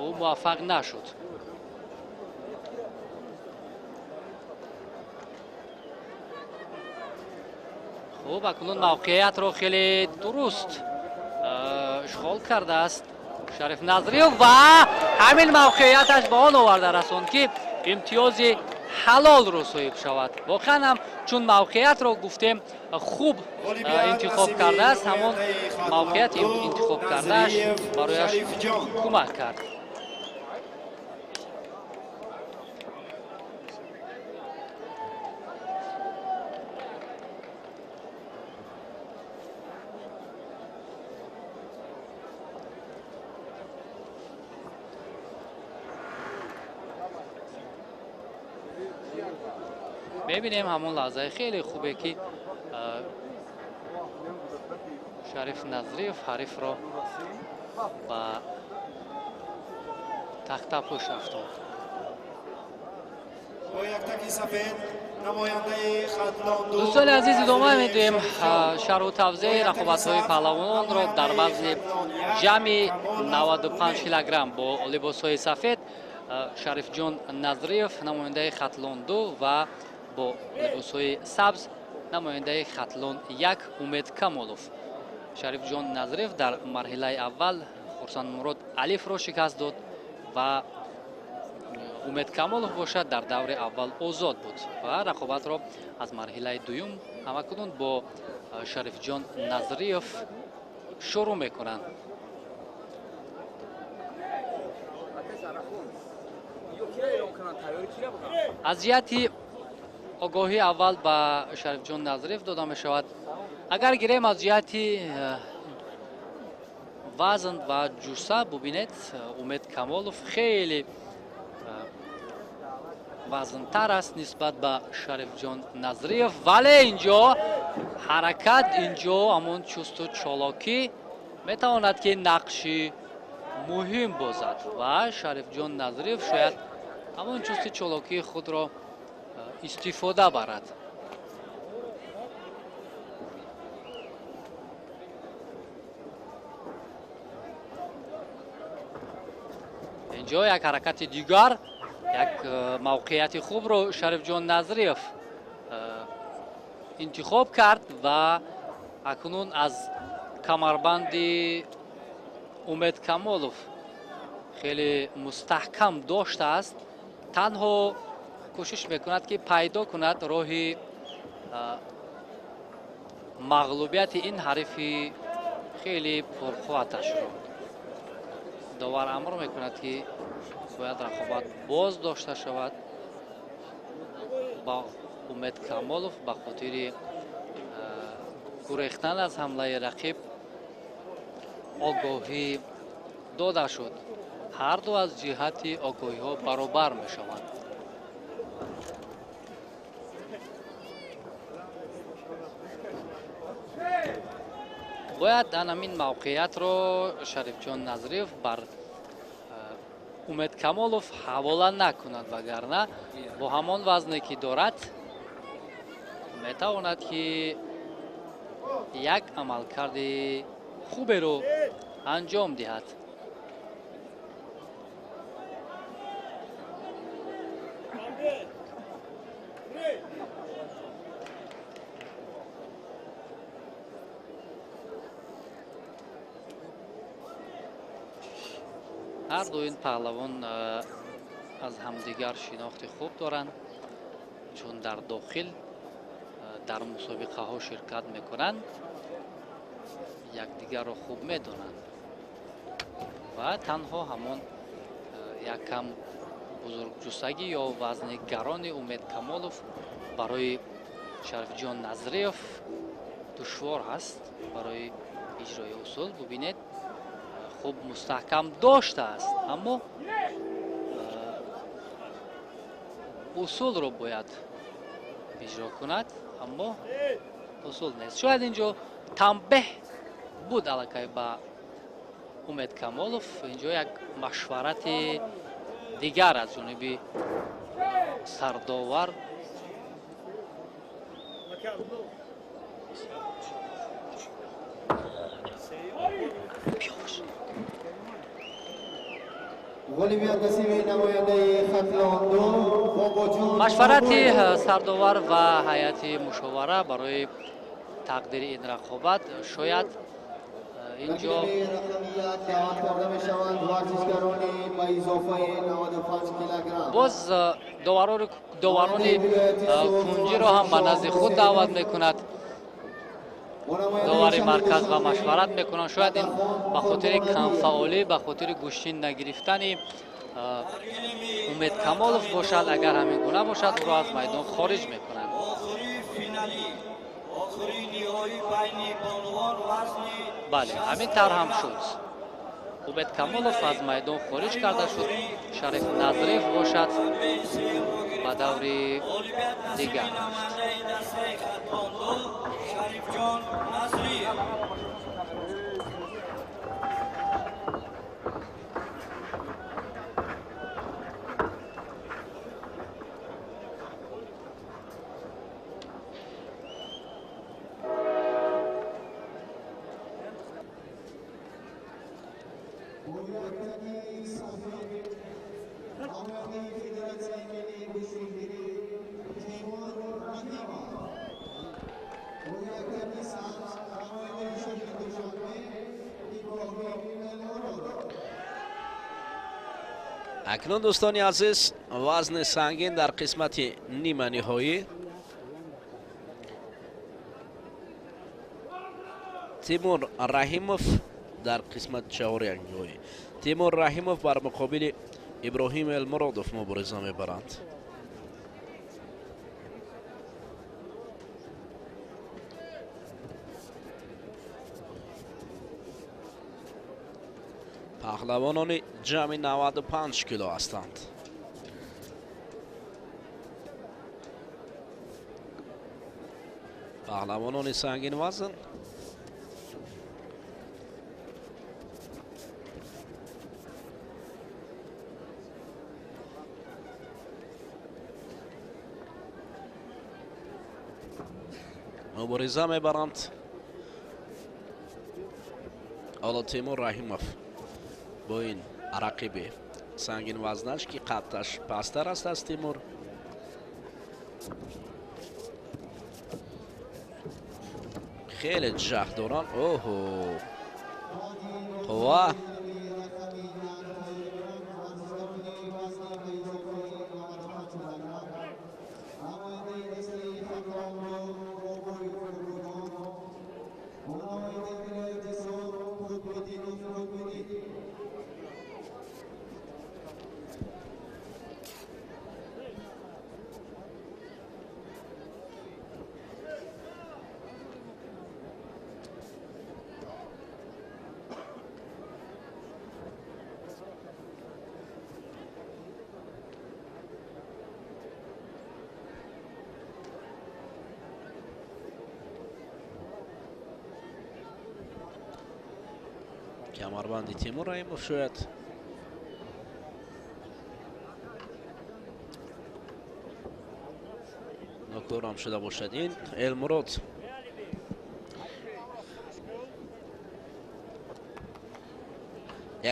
ӯ муваффақ нашуд. Хуб, акнун мавқеиятро хеле дуруст ишғол кардааст Шариф Назриев ва ҳамин мавқеияташ ба он оварда расонд, ки имтиёзи ҳалолро соҳиб шавад. Воқеан ҳам чун мавқеиятро гуфтем хуб интихоб кардааст, ҳамон мавқеият интихоб кардааш барояш кӯмак кард. Мебинем ҳамон лаҳзаи хеле хубе, ки Шариф Назриев ҳарифро ба тахтапӯш афтонд. Дӯстони азиз, идома медиҳем шарҳу тавзеҳи рақобатҳои паҳлавононро дар вазни ҷамъи 95 килограмм бо либосҳои сафед Шарифҷон Назриев, намояндаи Хатлон 2, ва бо либосҳои сабз намояндаи Хатлон 1 Умед Камолов. Шарифҷон Назриев дар марҳилаи аввал Хурсандмурод Алифро шикаст дод ва Умед Камолов бошад дар даври аввал озод буд ва рақобатро аз марҳилаи дуюм ҳамакунун бо Шарифҷон Назриев шурӯъ мекунанд. Аз ҷиҳати огоҳии аввал ба Шарифҷон Назриев дода мешавад. Агар гирем аз ҷиҳати вазн ва ҷусса, бубинед, Умед Камолов хеле вазнтар аст нисбат ба Шарифҷон Назриев, вале инҷо ҳаракат, инҷо ҳамон чусту чолокӣ метавонад, ки нақши муҳим бозад ва Шарифҷон Назриев шояд ҳамон чусту чолокии худро истифода барад. Инҷо як ҳаракати дигар, як мавқеияти хубро Шарифҷон Назриев интихоб кард ва акнун аз камарбанди Умед Камолов хеле мустаҳкам доштааст. Танҳо кӯшиш мекунад, ки пайдо кунад роҳи мағлубияти ин ҳарифи хеле пурқувваташро. Довар амр мекунад, ки бояд рақобат боз дошта шавад ба Умед Камолов ба хотири гурехтан аз ҳамлаи рақиб огоҳӣ дода шуд. Ҳар ду аз ҷиҳати огоҳиҳо баробар мешаванд. Бояд ан ҳамин мавқеиятро Шарифҷон Назриев бар Умед Камолов ҳавола накунад, вагарна бо ҳамон вазне, ки дорад, метавонад, ки як амалкарди хуберо анҷом диҳад. Ҳар ду ин паҳлавон аз ҳамдигар шинохти хуб доранд, чун дар дохил дар мусобиқаҳо ширкат мекунанд, якдигарро хуб медонанд ва танҳо ҳамон як кам бузургҷуссагӣ ё вазни гарони Умед Камолов барои Шарифҷон Назриев душвор ҳаст барои иҷрои усул. Бубинед, хуб мустаҳкам доштааст, аммо усулро бояд иҷро кунад, аммо усул нест. Шояд инҷо танбеҳ буд аллакай ба Умед Камолов. Инҷо як машварати Дигар аз ҷониби сардовар. Машварати сардовар ва ҳайати мушовара барои тақдири ин рақобат шояд инҷо боз доварони кунҷиро ҳам ба назди худ даъват мекунад. Довари марказ ва машварат мекунанд. Шояд ин ба хотири камфаъолӣ, ба хотири гӯштин нагирифтани Умед Камолов бошад. Агар ҳамин гуна бошад, ӯро аз майдон хориҷ мекунанд. Бале, ҳамин тавр ҳам шуд. Умед Камолов аз майдон хориҷ карда шуд. Шариф Назриев бошад ба даври дигар рафт. Акнун дӯстони азиз, вазни сангин дар қисмати нима ниҳоӣ Тимур Раҳимов дар қисмати чаҳорякниҳоӣ Тимур Раҳимов бар муқобили Иброҳим Элмуродов мубориза мебаранд. Паҳлавонони ҷамъи 95 кило ҳастанд. Паҳлавонони сангинвазн мубориза мебаранд. Ҳоло Тимур Раҳимов бо ин рақиби сангинвазнаш, ки қаддаш пасттар аст аз Тимур, хеле ҷаҳд доранд. Оҳо, қувва камарбанди Тимур Раҳимов шояд нокорам шуда бошад. Ин Элмурод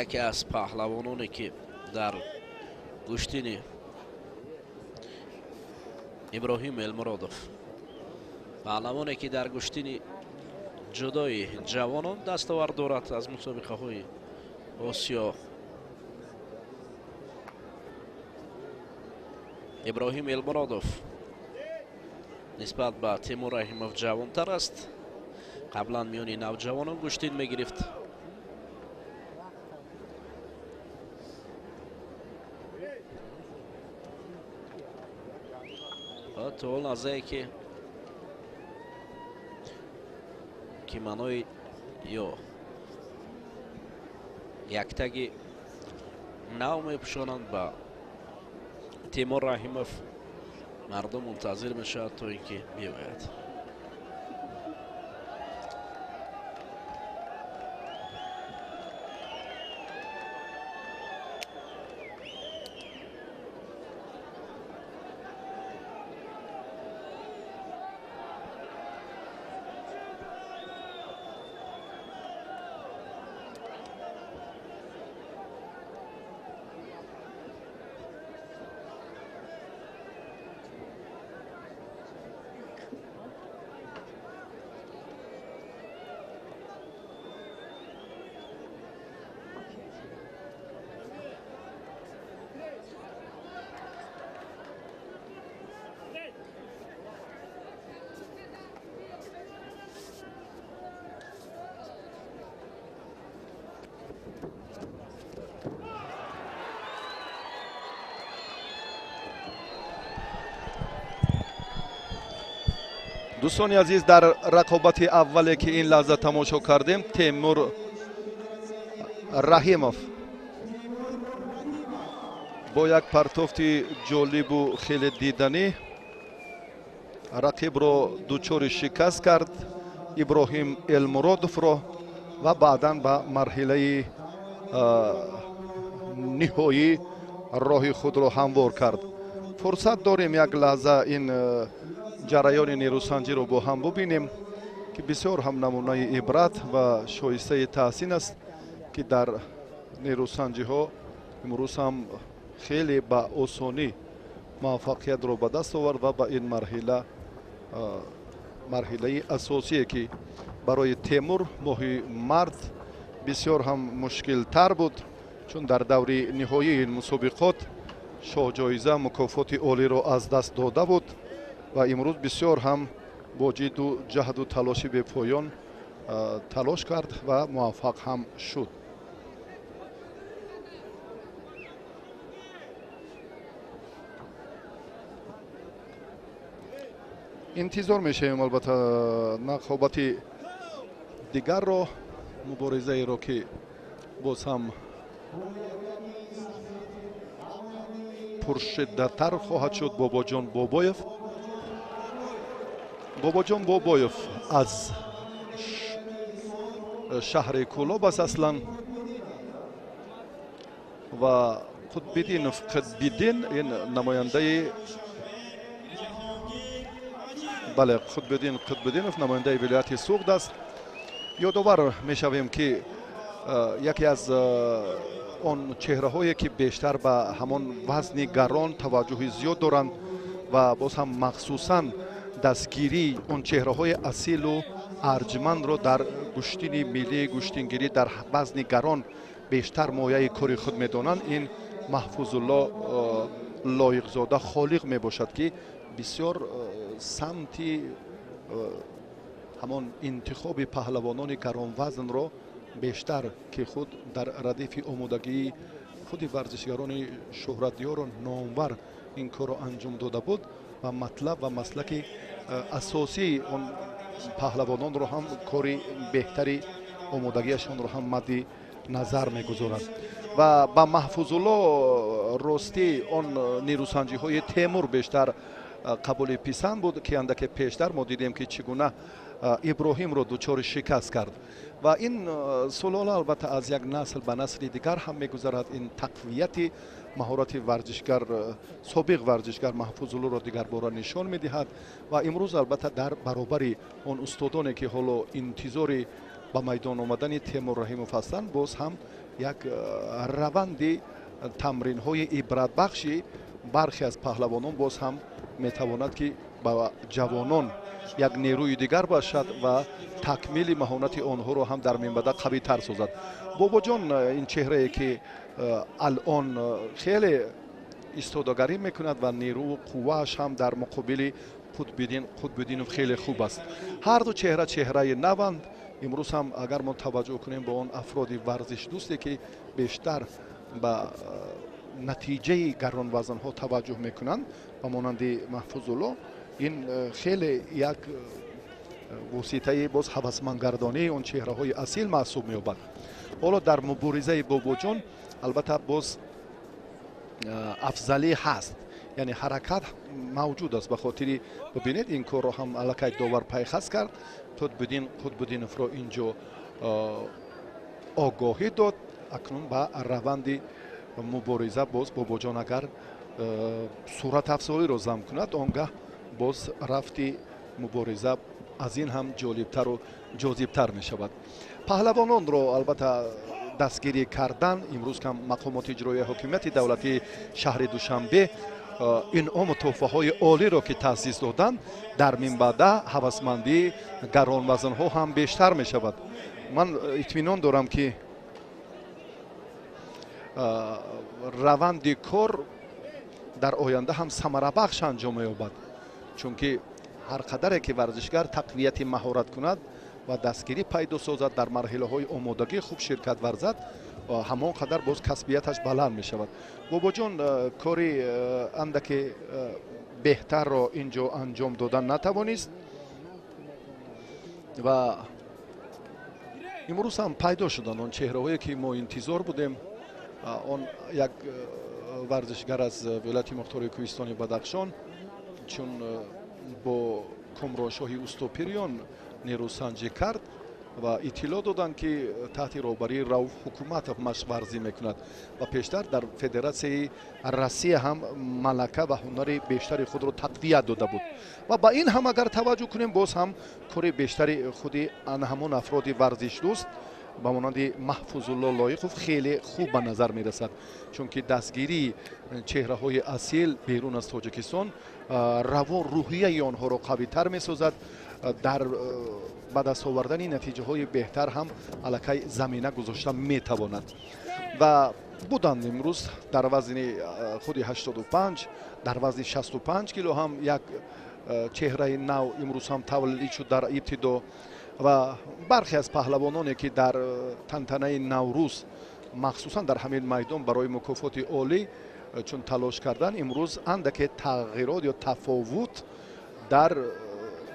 яке аз паҳлавононе, ки дар гӯштини Иброҳим Элмуродов, паҳлавоне, ки дар гӯштини ҷудои ҷавонон дастовард дорад аз мусобиқаҳои Осиё. Иброҳим Элмуродов нисбат ба Тимур Раҳимов ҷавонтар аст. Қаблан миёни навҷавонон гӯштин мегирифт. То он лаҳзае ки киманои ё яктаги нав мепӯшонанд ба Тимур Раҳимов, мардум мунтазир мешавад, то ин ки биёяд. Дӯстони азиз, дар рақобати аввале ки ин лаҳза тамошо кардем, Темур Раҳимов бо як партофти ҷолибу хеле диданӣ рақибро дучори шикаст кард, Иброҳим Элмуродовро, ва баъдан ба марҳилаи ниҳоӣ роҳи худро ҳамвор кард. Фурсат дорем як лаҳза ин ҷараёни нерӯсанҷиро бо ҳам бубинем, ки бисёр ҳам намунаи ибрат ва шоистаи таҳсин аст, ки дар нерӯсанҷиҳо имрӯз ҳам хеле ба осонӣ муваффақиятро ба даст овард ва ба ин марҳила, марҳилаи асосие ки барои Темур моҳи март бисёр ҳам мушкилтар буд, чун дар даври ниҳоии ин мусобиқот шоҳҷоиза мукофоти олиро аз даст дода буд ва имрӯз бисёр ҳам бо ҷидду ҷаҳду талоши бепоён талош кард ва муваффақ ҳам шуд. Интизор мешавем албатта рақобати дигарро, муборизаеро ки боз ҳам пуршиддаттар хоҳад шуд. Бобоҷон Бобоев, Бобоҷон Бобоев аз шаҳри Кӯлоб аст аслан ва Қутбиддинов Қутбиддин ин намояндаи, бале, Қутбиддин Қутбиддинов намояндаи вилояти Суғд аст. Ёдовар мешавем, ки яке аз он чеҳраҳое ки бештар ба ҳамон вазни гарон таваҷҷӯҳи зиёд доранд ва боз ҳам махсусан дастгирии он чеҳраҳои асилу арҷмандро дар гӯштини миллии гӯштингирӣ дар вазни гарон бештар мояи кори худ медонанд, ин Маҳфузулло Лоиқзода Холиқ мебошад, ки бисёр самти ҳамон интихоби паҳлавонони гаронвазнро бештар, ки худ дар радифи омодагии худи варзишгарони шӯҳратёру номвар ин корро анҷом дода буд ва матлаб ва маслаки асосии он паҳлавононро ҳам кори беҳтари омодагиашонро ҳам мадди назар мегузорад. Ва ба Маҳфузулло ростӣ он нерӯсанҷиҳои Темур бештар қабули писанд буд, ки андаке пештар мо дидем, ки чӣ гуна Иброҳимро дучори шикаст кард. Ва ин сулола албатта аз як насл ба насли дигар ҳам мегузарад. Ин тақвияти маҳорати варзишгар, собиқ варзишгар Маҳфузуллоро дигарбора нишон медиҳад. Ва имрӯз албатта дар баробари он устодоне ки ҳоло интизори ба майдон омадани Темур Раҳимов ҳастанд, боз ҳам як раванди тамринҳои ибратбахши бархе аз паҳлавонон боз ҳам метавонад, ки ба ҷавонон як нерӯи дигар бошад ва такмили маҳорати онҳоро ҳам дар минбаъда қавитар созад. Бобоҷон ин чеҳрае ки алон хеле истодагарӣ мекунад ва нерӯву қуввааш ҳам дар муқобили Қутбиддинов хеле хуб аст. Ҳар ду чеҳра чеҳраи наванд. Имрӯз ҳам агар мо таваҷҷӯҳ кунем ба он афроди варзишдӯсте ки бештар ба натиҷаи гаронвазнҳо таваҷҷӯҳ мекунанд, ба монанди Маҳфузулло, ин хеле як воситаи боз ҳавасмандгардонии он чеҳраҳои асил маҳсуб меёбад. Ҳоло дар муборизаи Бобоҷон албатта боз афзалӣ ҳаст, яъне ҳаракат мавҷуд аст. Ба хотири бибинед, ин корро ҳам аллакай довар пайхас кард, Қутбиддин Қутбиддиновро инҷо огоҳӣ дод. Акнун ба раванди мубориза боз Бобоҷон агар суратафзоиро зам кунад, он гаҳ боз рафти мубориза аз ин ҳам ҷолибтару ҷозибтар мешавад. Паҳлавононро албатта дастгирӣ кардан имрӯз кам мақомоти иҷроияи ҳокимияти давлатии шаҳри Душанбе инъому тӯҳфаҳои олиро ки таъсис доданд, дар минбаъда ҳавасмандии гаронвазнҳо ҳам бештар мешавад. Ман итминон дорам, ки раванди кор дар оянда ҳам самарабахш анҷом меёбад, чунки ҳар қадаре ки варзишгар тақвияти маҳорат кунад ва дастгирӣ пайдо созад, дар марҳилаҳои омодагӣ хуб ширкат варзад, ҳамон қадар боз касбияташ баланд мешавад. Бобоҷон кори андаке беҳтарро ин ҷо анҷом додан натавонист. Ва имрӯз ҳам пайдо шуданд он чеҳраҳое, ки мо интизор будем. Он як варзишгар аз вилояти мухтори кӯҳистони Бадахшон, чун бо Кумроншоҳи Устопириён нерӯсанҷӣ кард ва иттилоъ доданд, ки таҳти роҳбарии Рауф Ҳукуматов машқварзӣ мекунад ва пештар дар Федератсияи Россия ҳам малака ва ҳунари бештари худро тақвият дода буд. Ва ба ин ҳам агар таваҷҷӯҳ кунем, боз ҳам кори бештари худи ҳамон афроди варзишдӯст ба монанди Маҳфузулло Лоиқов хеле хуб ба назар мерасад, чунки дастгирии чеҳраҳои асил берун аз Тоҷикистон равон рӯҳияи онҳоро қавитар месозад, дар ба даст овардани натиҷаҳои беҳтар ҳам аллакай замина гузошта метавонад. Ва буданд имрӯз дар вазни худи 85, дар вазни 65 кило ҳам як чеҳраи нав имрӯз ҳам тавлид шуд дар ибтидо. Ва бархе аз паҳлавононе, ки дар тантанаи Наврӯз, махсусан дар ҳамин майдон барои мукофоти олӣ чун талош кардан, имрӯз андаке тағйирот ё тафовут дар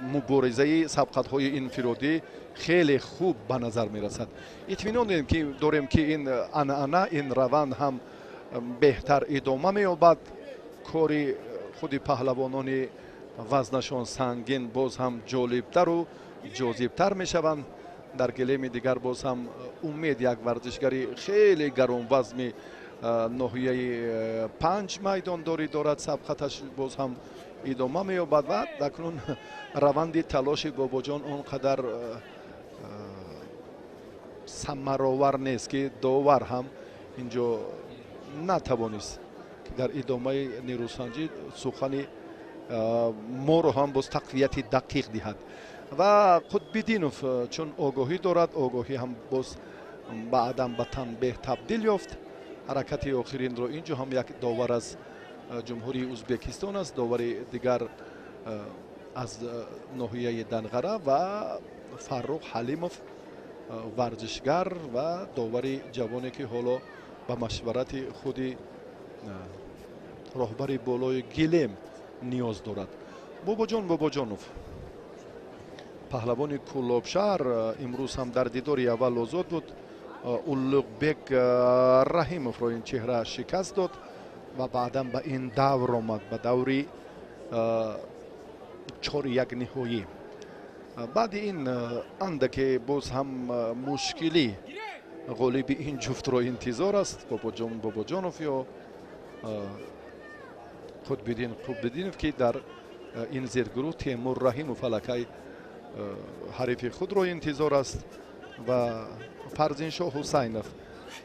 муборизаи сабқатҳои инфиродӣ хеле хуб ба назар мерасад. Итминон дорем, ки ин анъана, ин раванд ҳам беҳтар идома меёбад. Кори худи паҳлавонони вазнашон сангин боз ҳам ҷолибтару ҷозибтар мешаванд. Дар гилеми дигар боз ҳам Умед, як варзишгари хеле гаронвазми ноҳияи 5 майдондорӣ дорад, сабқаташ боз ҳам идома меёбад. Ва акнун раванди талоши Бобоҷон он қадар самаровар нест, ки довар ҳам инҷо натавонист, ки дар идомаи нерӯсанҷӣ сухани моро ҳам боз тақвияти дақиқ диҳад. Ва Қутбиддинов чун огоҳӣ дорад, огоҳӣ ҳам боз баъдан ба танбеҳ табдил ёфт. Ҳаракати охиринро инҷо ҳам як довар аз Ҷумҳурии Узбекистон аст, довари дигар аз ноҳияи Данғара ва Фаррух Ҳалимов, варзишгар ва довари ҷавоне, ки ҳоло ба машварати худи роҳбари болои гилем ниёз дорад. Бобоҷон Бобоҷонов, паҳлавони Кӯлобшаҳр, имрӯз ҳам дар дидори аввал озод буд. Улуғбек Раҳимовро ин чеҳра шикаст дод ва баъдан ба ин давр омад, ба даври 4-1 ниҳоӣ. Баъди ин андаке боз ҳам мушкилӣ ғолиби ин ҷуфтро интизор аст, Бобоҷон Бобоҷонов ё Қутбиддин Қутбиддинов, ки дар ин зергурӯҳ Темур Раҳимов аллакай ҳарифи худро интизор аст. Ва Фарзиншоҳ Ҳусайнов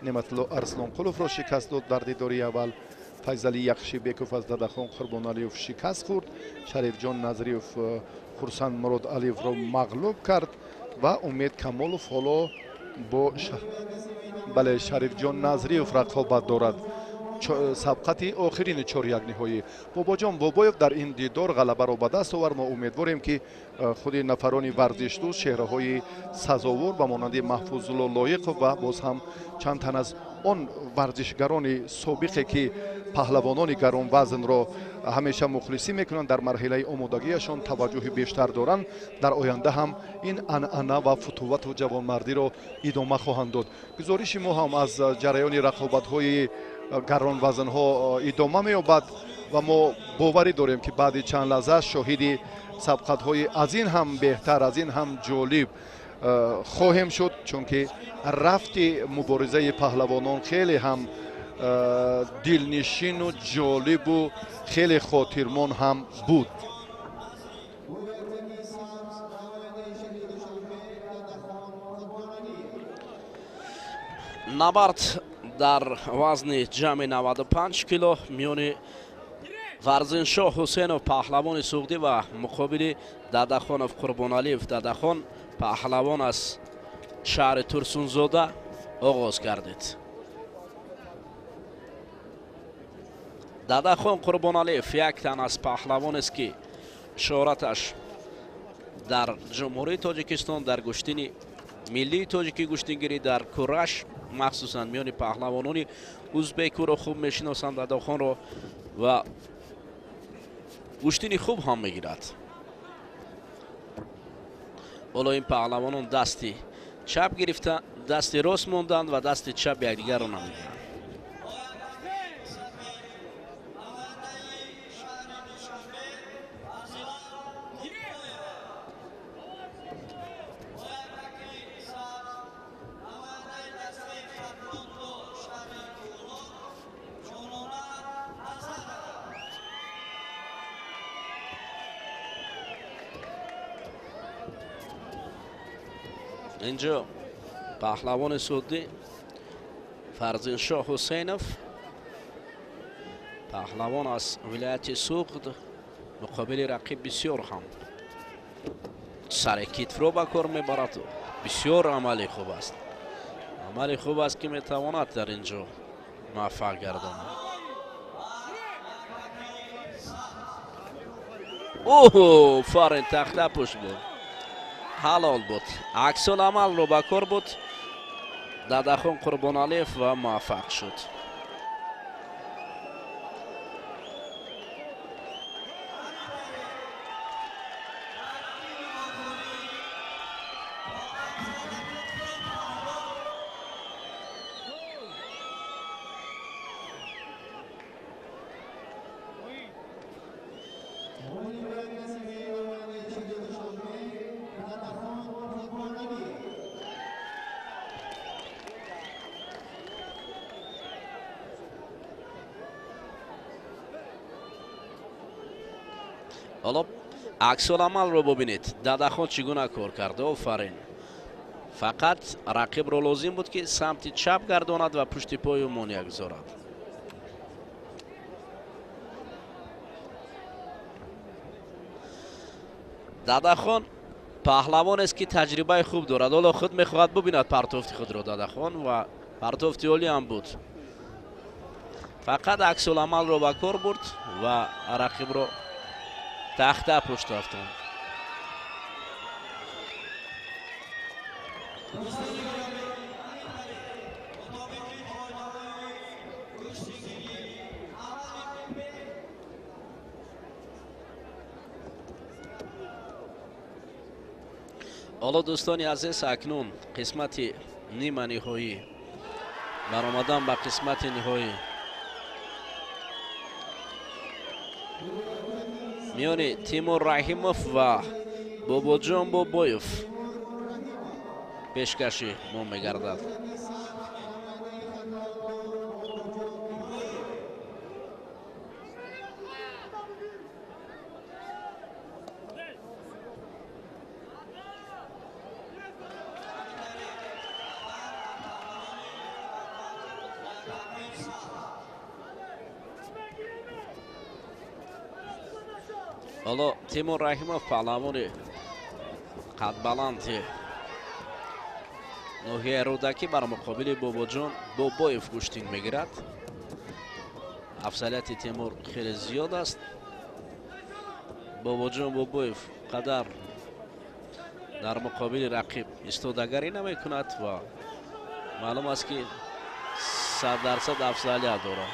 Неъматулло Арслонқуловро шикаст дод дар дидори аввал. Файзали Яхшибеков аз Дадахон Қурбоналиев шикаст хӯрд. Шарифҷон Назриев Хурсанд Мурод Алиевро мағлуб кард ва Умед Камолов ҳоло бо бале Шарифҷон Назриев рақобат дорад. Сабқати охирини 4-1 ниҳоӣ. Бобоҷон Бобоев дар ин дидор ғалабаро ба даст овард. Мо умедворем, ки худи нафарони варзишдӯст, чеҳраҳои сазовор ба монанди Маҳфузулло Лоиқов ва боз ҳам чанд тан аз он варзишгарони собиқе, ки паҳлавонони гаронвазнро ҳамеша мухлисӣ мекунанд, дар марҳилаи омодагиашон таваҷҷӯҳи бештар доранд, дар оянда ҳам ин анъана ва футувату ҷавонмардиро идома хоҳанд дод. Гузориши мо ҳам аз ҷараёни рақобатҳои гаронвазнҳо идома меёбад ва мо боварӣ дорем, ки баъди чанд лаҳза шоҳиди сабқатҳои аз ин ҳам беҳтар, аз ин ҳам ҷолиб хоҳем шуд, чунки рафти муборизаи паҳлавонон хеле ҳам дилнишину ҷолибу хеле хотирмон ҳам буд. Набард дар вазни ҷамъи 95 кило миёни Варзиншоҳ Ҳусейнов, паҳлавони суғдӣ, ва муқобили Дадахонов Қурбоналиев. Дадахон паҳлавон аз шаҳри Турсунзода оғоз гардид. Дадахон Қурбоналиев як тан аз паҳлавонест, ки шӯҳраташ дар Ҷумҳурии Тоҷикистон, дар гӯштини миллии тоҷикӣ гӯштингирӣ, дар кураш, махсусан миёни паҳлавонони узбек ӯро хуб мешиносанд Дадахонро ва гӯштини хуб ҳам мегирад. Ҳоло ин паҳлавонон дасти чап гирифта, дасти рост монданд ва дасти чап якдигарро намегиранд. Инҷо паҳлавони судӣ Фарзиншоҳ Ҳусейнов, паҳлавон аз вилояти Суғд, муқобили рақиб бисёр ҳам сари китфро ба кор мебарад. Бисёр амали хуб аст, амали хуб аст, ки метавонад дар ин ҷо муваффақ гардонад. Оҳ, фарин тахтапӯш буд, ҳалол буд. Аксуламалро ба кор буд Дадахон Қурбоналиев ва муваффақ шуд. Ҳоло аксуламалро бубинед, Дадахон чӣ гуна кор кард. Офарин. Фақат рақибро лозим буд, ки самти чап гардонад ва пушти пою монеа гузорад. Дадахон паҳлавонест, ки таҷрибаи хуб дорад. Ҳоло худ мехоҳад бубинад партофти худро Дадахон ва партофти олӣ ҳам буд. Фақат аксуламалро ба кор бурд ва рақибро тахта пушт рафтанд. Ҳоло дӯстони азиз, акнун қисмати нима ниҳоӣ, баромадан ба қисмати ниҳоӣ миёни Тимур Раҳимов ва Бобоҷон Бобоев пешкаши мо мегардад. Ҳоло Тимур Раҳимов паҳлавони қадбаланди ноҳияи Рӯдакӣ бар муқобили Бобоҷон Бобоев гӯштин мегирад. Афзалияти Тимур хеле зиёд аст. Бобоҷон Бобоев қадар дар муқобили рақиб истодагарӣ намекунад ва маълум аст, ки 100% афзалият дорад.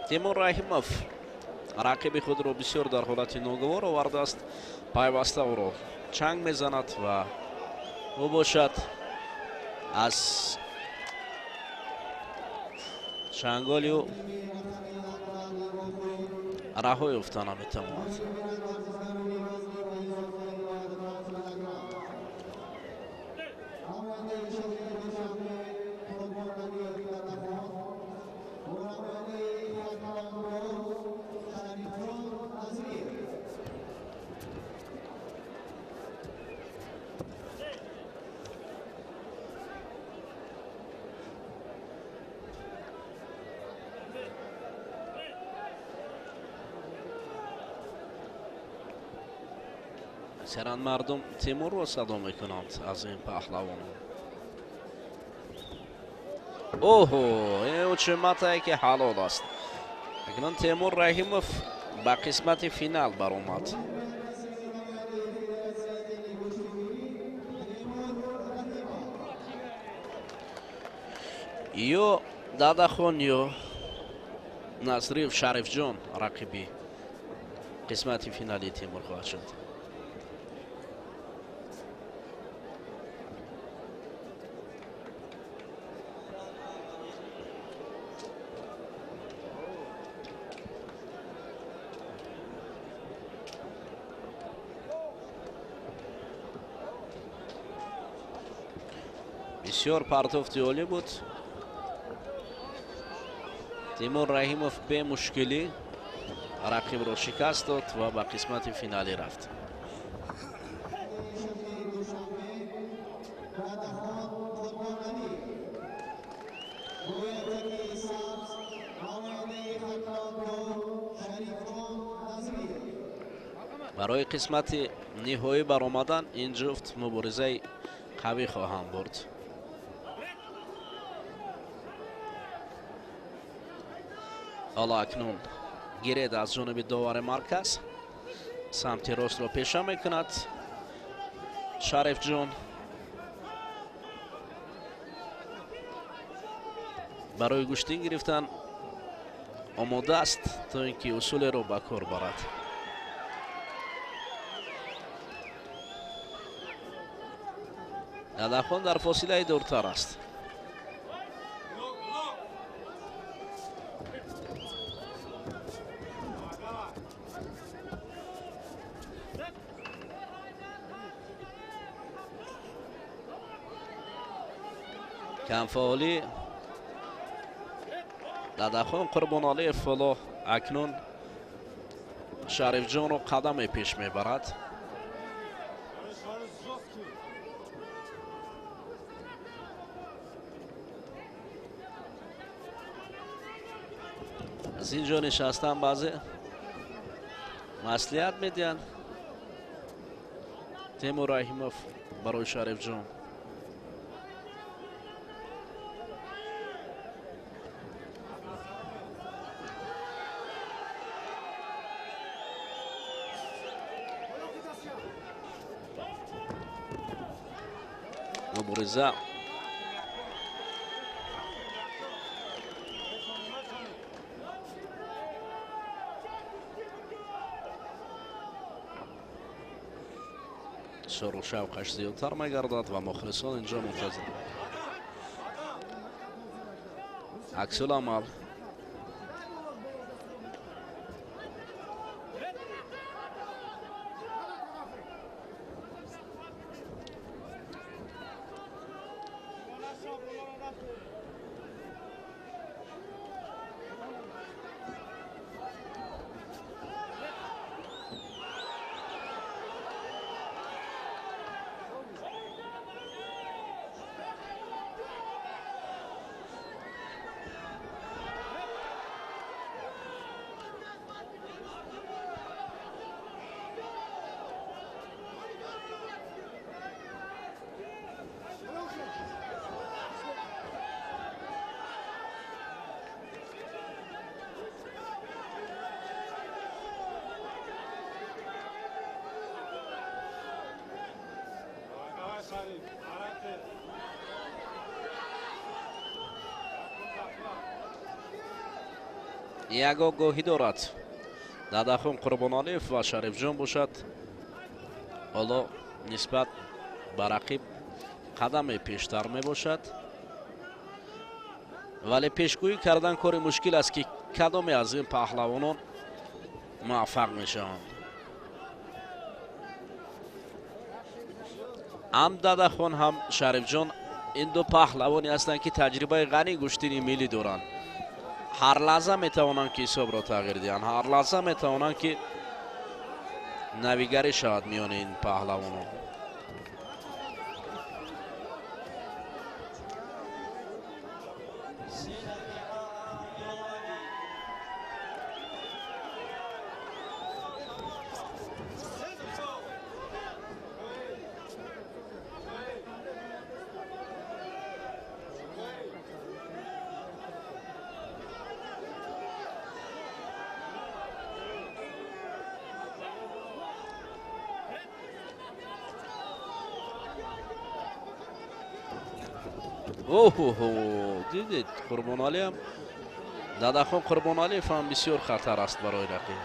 Тимур Раҳимов рақиби худро бисёр дар ҳолати ногувор овардааст, пайваста ӯро чанг мезанад ва ӯ бошад аз чанголи ӯ раҳо ёфта наметавонад. Аксаран мардум Тимурро садо мекунанд аз ин паҳлавонон. Оҳо, ин учматае ки ҳалол аст. Акнун Темур Раҳимов ба қисмати финал баромад. Ё Дадахон ё Назриев Шарифҷон рақиби қисмати финалии Темур хоҳад шуд. Бисёр партофти олӣ буд. Тимур Раҳимов бемушкилӣ рақибро шикаст дод ва ба қисмати финалӣ рафт. Барои қисмати ниҳоӣ баромадан ин ҷуфт муборизаи қавӣ хоҳанд бурд. Ҳоло акнун гиред аз ҷониби довари марказ самти ростро пеша мекунад Шарифҷон. Барои гӯштин гирифтан омода аст то ин ки усулеро ба кор барад. Дадахон дар фосилаи дуртар аст. Камфаъолӣ Дадахон Қурбоналиев ҳоло акнун Шарифҷонро қадаме пеш мебарад. Аз ин ҷо нишастан баъзе маслиҳат медиҳанд Темур Раҳимов барои Шарифҷон. Мубориза шуру шавқаш зиёдтар мегардад ва мухлисон инҷо мунтазир. Аксуламал як огоҳӣ дорад Дадахон Қурбоналиев ва Шарифҷон бошад. Ҳоло нисбат ба рақиб қадаме пештар мебошад, вале пешгӯӣ кардан кори мушкил аст ки кадоме аз ин паҳлавонон муваффақ мешаванд. Ҳам Дадахон ҳам Шарифҷон ин ду паҳлавоне ҳастанд ки таҷрибаи ғании гӯштини миллӣ доранд. Ҳар лаҳза метавонанд ки ҳисобро тағйир диҳанд, ҳар лаҳза метавонанд ки навигарӣ шавад миёни ин паҳлавонон. Оҳо, дидед, Қурбоналиам, Дадахон Қурбоналиев ҳам бисёр хатар аст барои рақиб.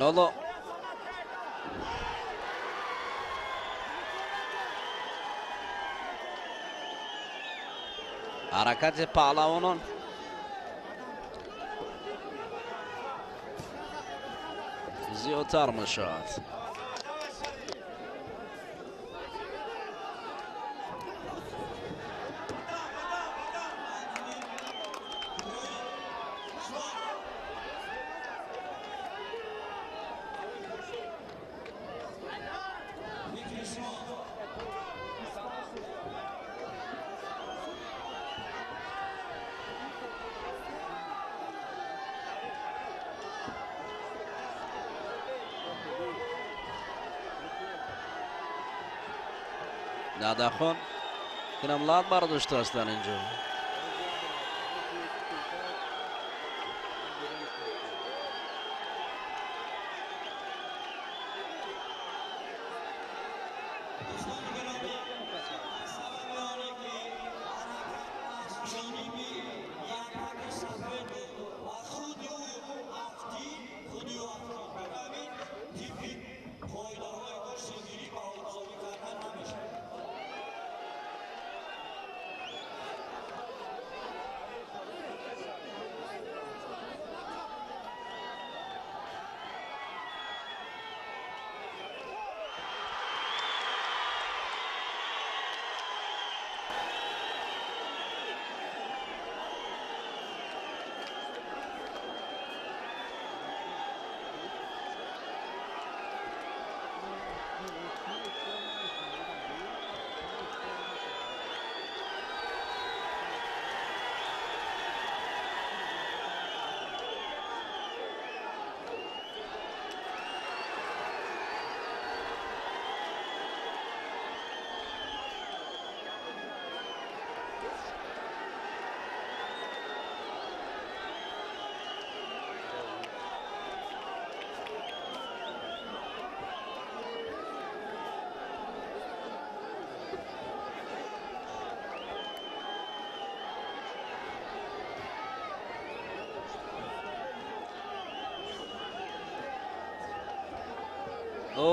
Ҳоло ҳаракати паҳлавонон зиёдтар мешавад. Дадахон инам лат бардоштааст дар ин ҷо.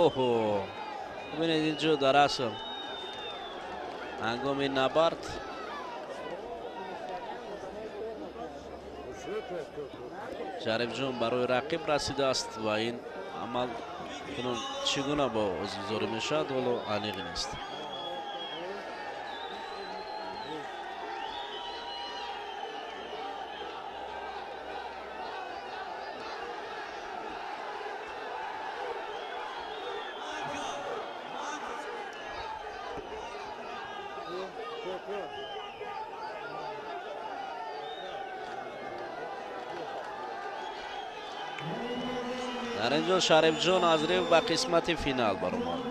Оҳо, бубинед, инҷо дар асл ҳангоми набард Шарифҷон барои рақиб расидааст ва ин амал кунун чӣ гуна бо озгузорӣ мешавад, ҳоло аниқ нест. Дар ин ҷо Шарифҷон Азриев ба қисмати финал баромад.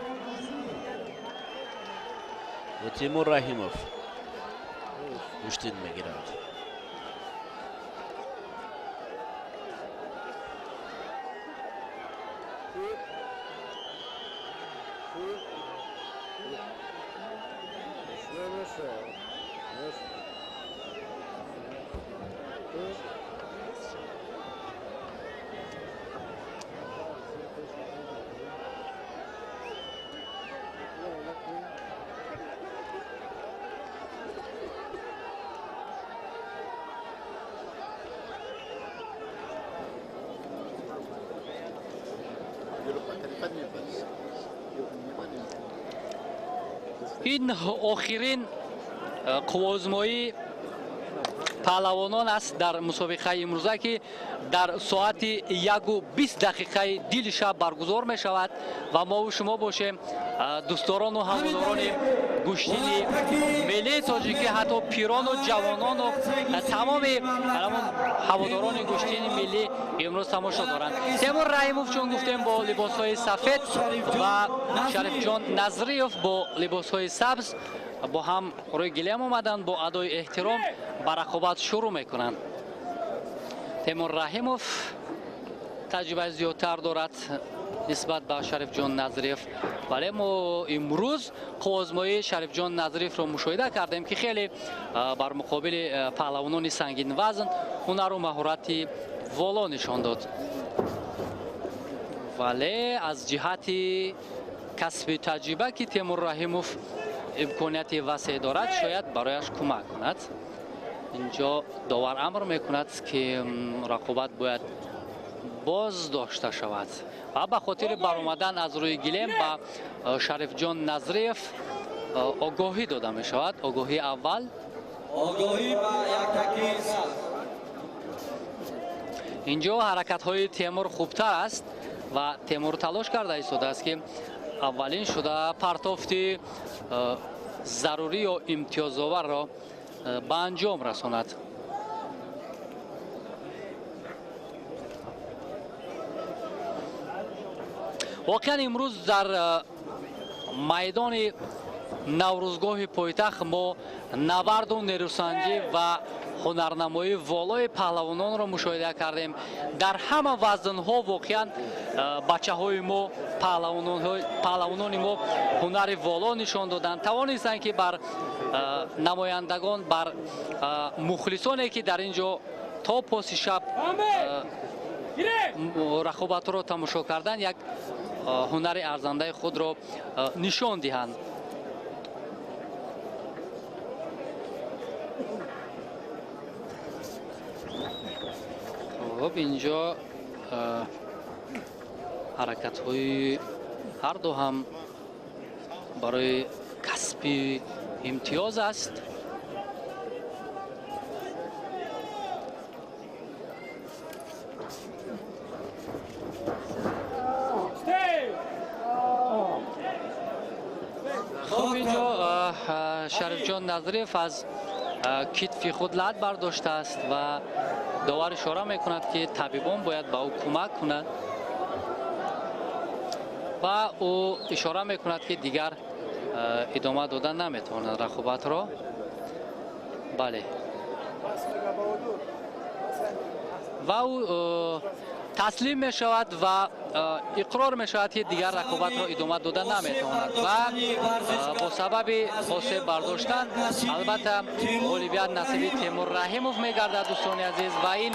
Бо Тимур Раҳимов гӯштин мегирад. Ин охирин қувваозмоӣ паҳлавонон аст дар мусобиқаи имрӯза, ки дар соати 1:20 дили шаб баргузор мешавад ва мову шумо бошем дӯстдорону ҳаводорони гӯштини миллии тоҷикӣ, ҳатто пирону ҷавонону тамоми ҳаводорони гӯштини миллӣ имрӯз тамошо доранд. Темур Раҳимов, чун гуфтем, бо либосҳои сафед ва Шарифҷон Назриев бо либосҳои сабз бо ҳам рӯи гилем омаданд, бо адои эҳтиром ба рақобат шурӯъ мекунанд. Темур Раҳимов таҷрибаи зиёдтар дорад нисбат ба Шарифҷон Назриев, вале мо имрӯз қувваозмоии Шарифҷон Назриевро мушоҳида кардем, ки хеле бар муқобили паҳлавонони сангинвазн ҳунару маҳорати воло нишон дод. Вале аз ҷиҳати касби таҷриба, ки Темур Раҳимов имконияти васеъ дорад, шояд барояш кӯмак кунад. Инҷо довар амр мекунад, ки рақобат бояд боз дошта шавад ва ба хотири баромадан аз рӯи гилем ба Шарифҷон Назриев огоҳӣ дода мешавад. Огоҳии аввал. Инҷо ҳаракатҳои Темур хубтар аст ва Темур талош карда истодааст, ки аввалин шуда партофти зарурӣ ё имтиёзоварро ба анҷом расонад. Воқеан имрӯз дар майдони Наврӯзгоҳи пойтахт мо набарду нерӯсанҷӣ ва ҳунарнамоии волои паҳлавононро мушоҳида кардем. Дар ҳама вазнҳо воқеан бачаҳои мо, паҳлавонони мо ҳунари воло нишон доданд, тавонистанд, ки бар намояндагон, бар мухлисоне, ки дар ин ҷо то поси шаб рақобатро тамошо кардан, як ҳунари арзандаи худро нишон диҳанд. Хуб, инҷо ҳаракатҳои ҳарду ҳам барои касби имтиёз аст. Хуб, инҷо Шарифҷон Назриев аз китфи худ лат бардоштааст ва довар ишора мекунад, ки табибон бояд ба ӯ кӯмак кунанд ва ӯ ишора мекунад, ки дигар идома дода наметавонад рақобатро. Бале, ва ӯ таслим мешавад ва иқрор мешавад, ки дигар рақобатро идома дода наметавонад ва бо сабаби осеб бардоштан албатта ғолибият насиби Темур Раҳимов мегардад. Дӯстони азиз, ва ин,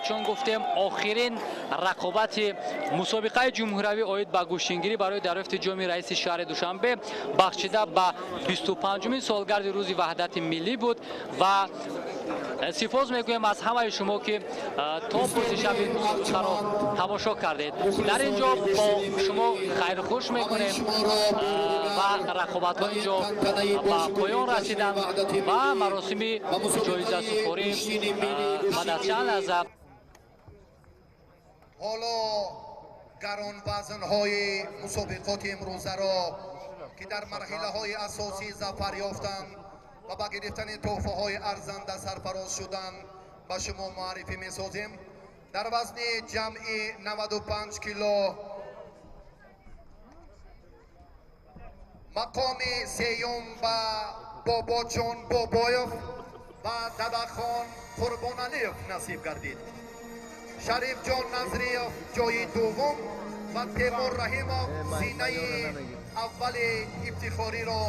чун гуфтем, охирин рақобати мусобиқаи ҷумҳуриявӣ оид ба гӯштингирӣ барои дарёфти ҷоми раиси шаҳри Душанбе бахшида ба 25-умин солгарди рӯзи ваҳдати миллӣ буд ва сипос мегӯем аз ҳамаи шумо, ки то поси шаби мусобиқаро тамошо кардед. Дар ин ҷо бо шумо хайрхуш мекунем ва рақобатҳо ин ҷо ба поён расиданд ва маросими ҷоизасупорӣ баъд аз чанд лаҳза. Ҳоло гаронвазнҳои мусобиқоти имрӯзаро, ки дар марҳилаҳои асосӣ зафар ёфтанд ва ба гирифтани тӯҳфаҳои арзанда сарфароз шуданд, ба шумо муаррифӣ месозем. Дар вазни ҷамъи 95 кило мақоми сеюм ба Бобоҷон Бобоев ва Дадахон Қурбоналиев насиб гардид. Шарифҷон Назриев ҷои дуввум ва Темур Раҳимов зинаи аввали ифтихориро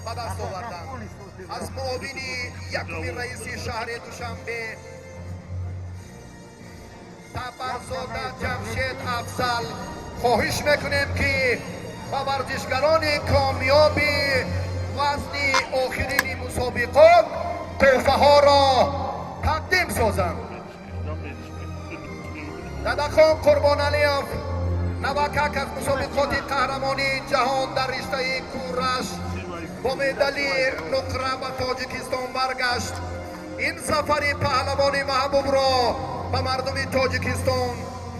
ба даст оварданд. Аз муовини якуми раиси шаҳри Душанбе Табарзода Ҷамшед Афзал хоҳиш мекунем, ки ба варзишгарони комёби вазни охирини мусобиқот тӯҳфаҳоро тақдим созанд. Дадахон Қурбоналиев навакак аз мусобиқоти қаҳрамонии ҷаҳон дар риштаи кураш бо медали нуқра ба Тоҷикистон баргашт. Ин зафари паҳлавони маҳбубро ба мардуми Тоҷикистон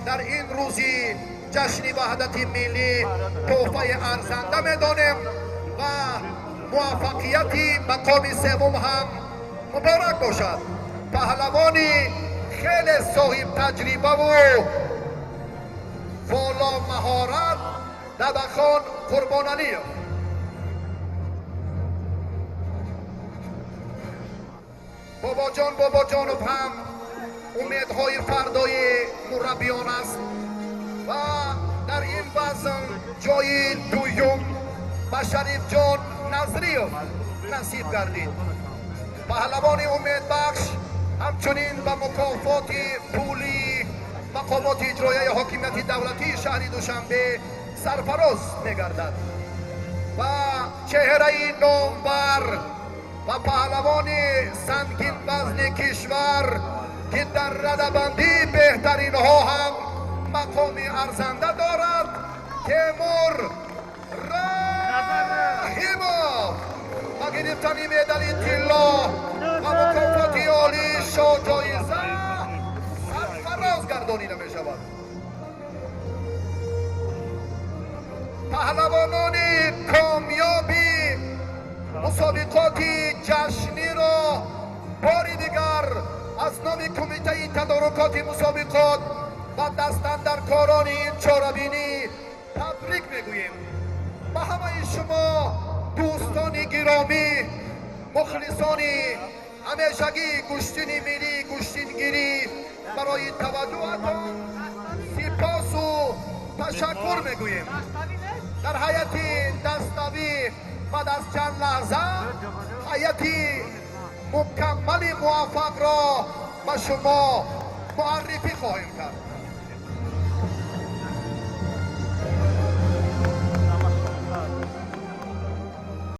дар ин рӯзи ҷашни ваҳдати миллӣ тӯҳфаи арзанда медонем ва муваффақияти мақоми севум ҳам муборак бошад. Паҳлавони хеле соҳибтаҷрибаву воломаҳорат Дадахон Қурбоналиев. Бобоҷон Бобоҷонов ҳам умедҳои фардои мураббиён аст ва дар ин вазн ҷои дуюм ба Шарифҷон Назриев насиб гардид. Паҳлавони умедбахш ҳамчунин ба мукофоти пулии мақомоти иҷроияи ҳокимияти давлатии шаҳри Душанбе сарфароз мегардад ва чеҳраи номбар ва паҳлавони сангинвазни кишвар, ки дар радабандии беҳтаринҳо ҳам мақоми арзанда дорад, Темур Раҳимов ба гирифтани медали тилло ва мукофоти олии шоҳҷоиза сарфароз гардонида мешавад. Паҳлавонони комёби мусобиқоти ҷашниро бори дигар аз номи кумитаи тадорукоти мусобиқот ва дастандаркорони ин чорабинӣ табрик мегӯем. Ба ҳамаи шумо дӯстони гиромӣ, мухлисони ҳамешагии гӯштини миллии гӯштингирӣ барои таваҷҷӯҳатон сипосу ташаккур мегӯем. Дар ҳайати даставӣ баъд аз чанд лаҳза ҳайати мукаммали муваффақро ба шумо муаррифӣ хоҳем кард.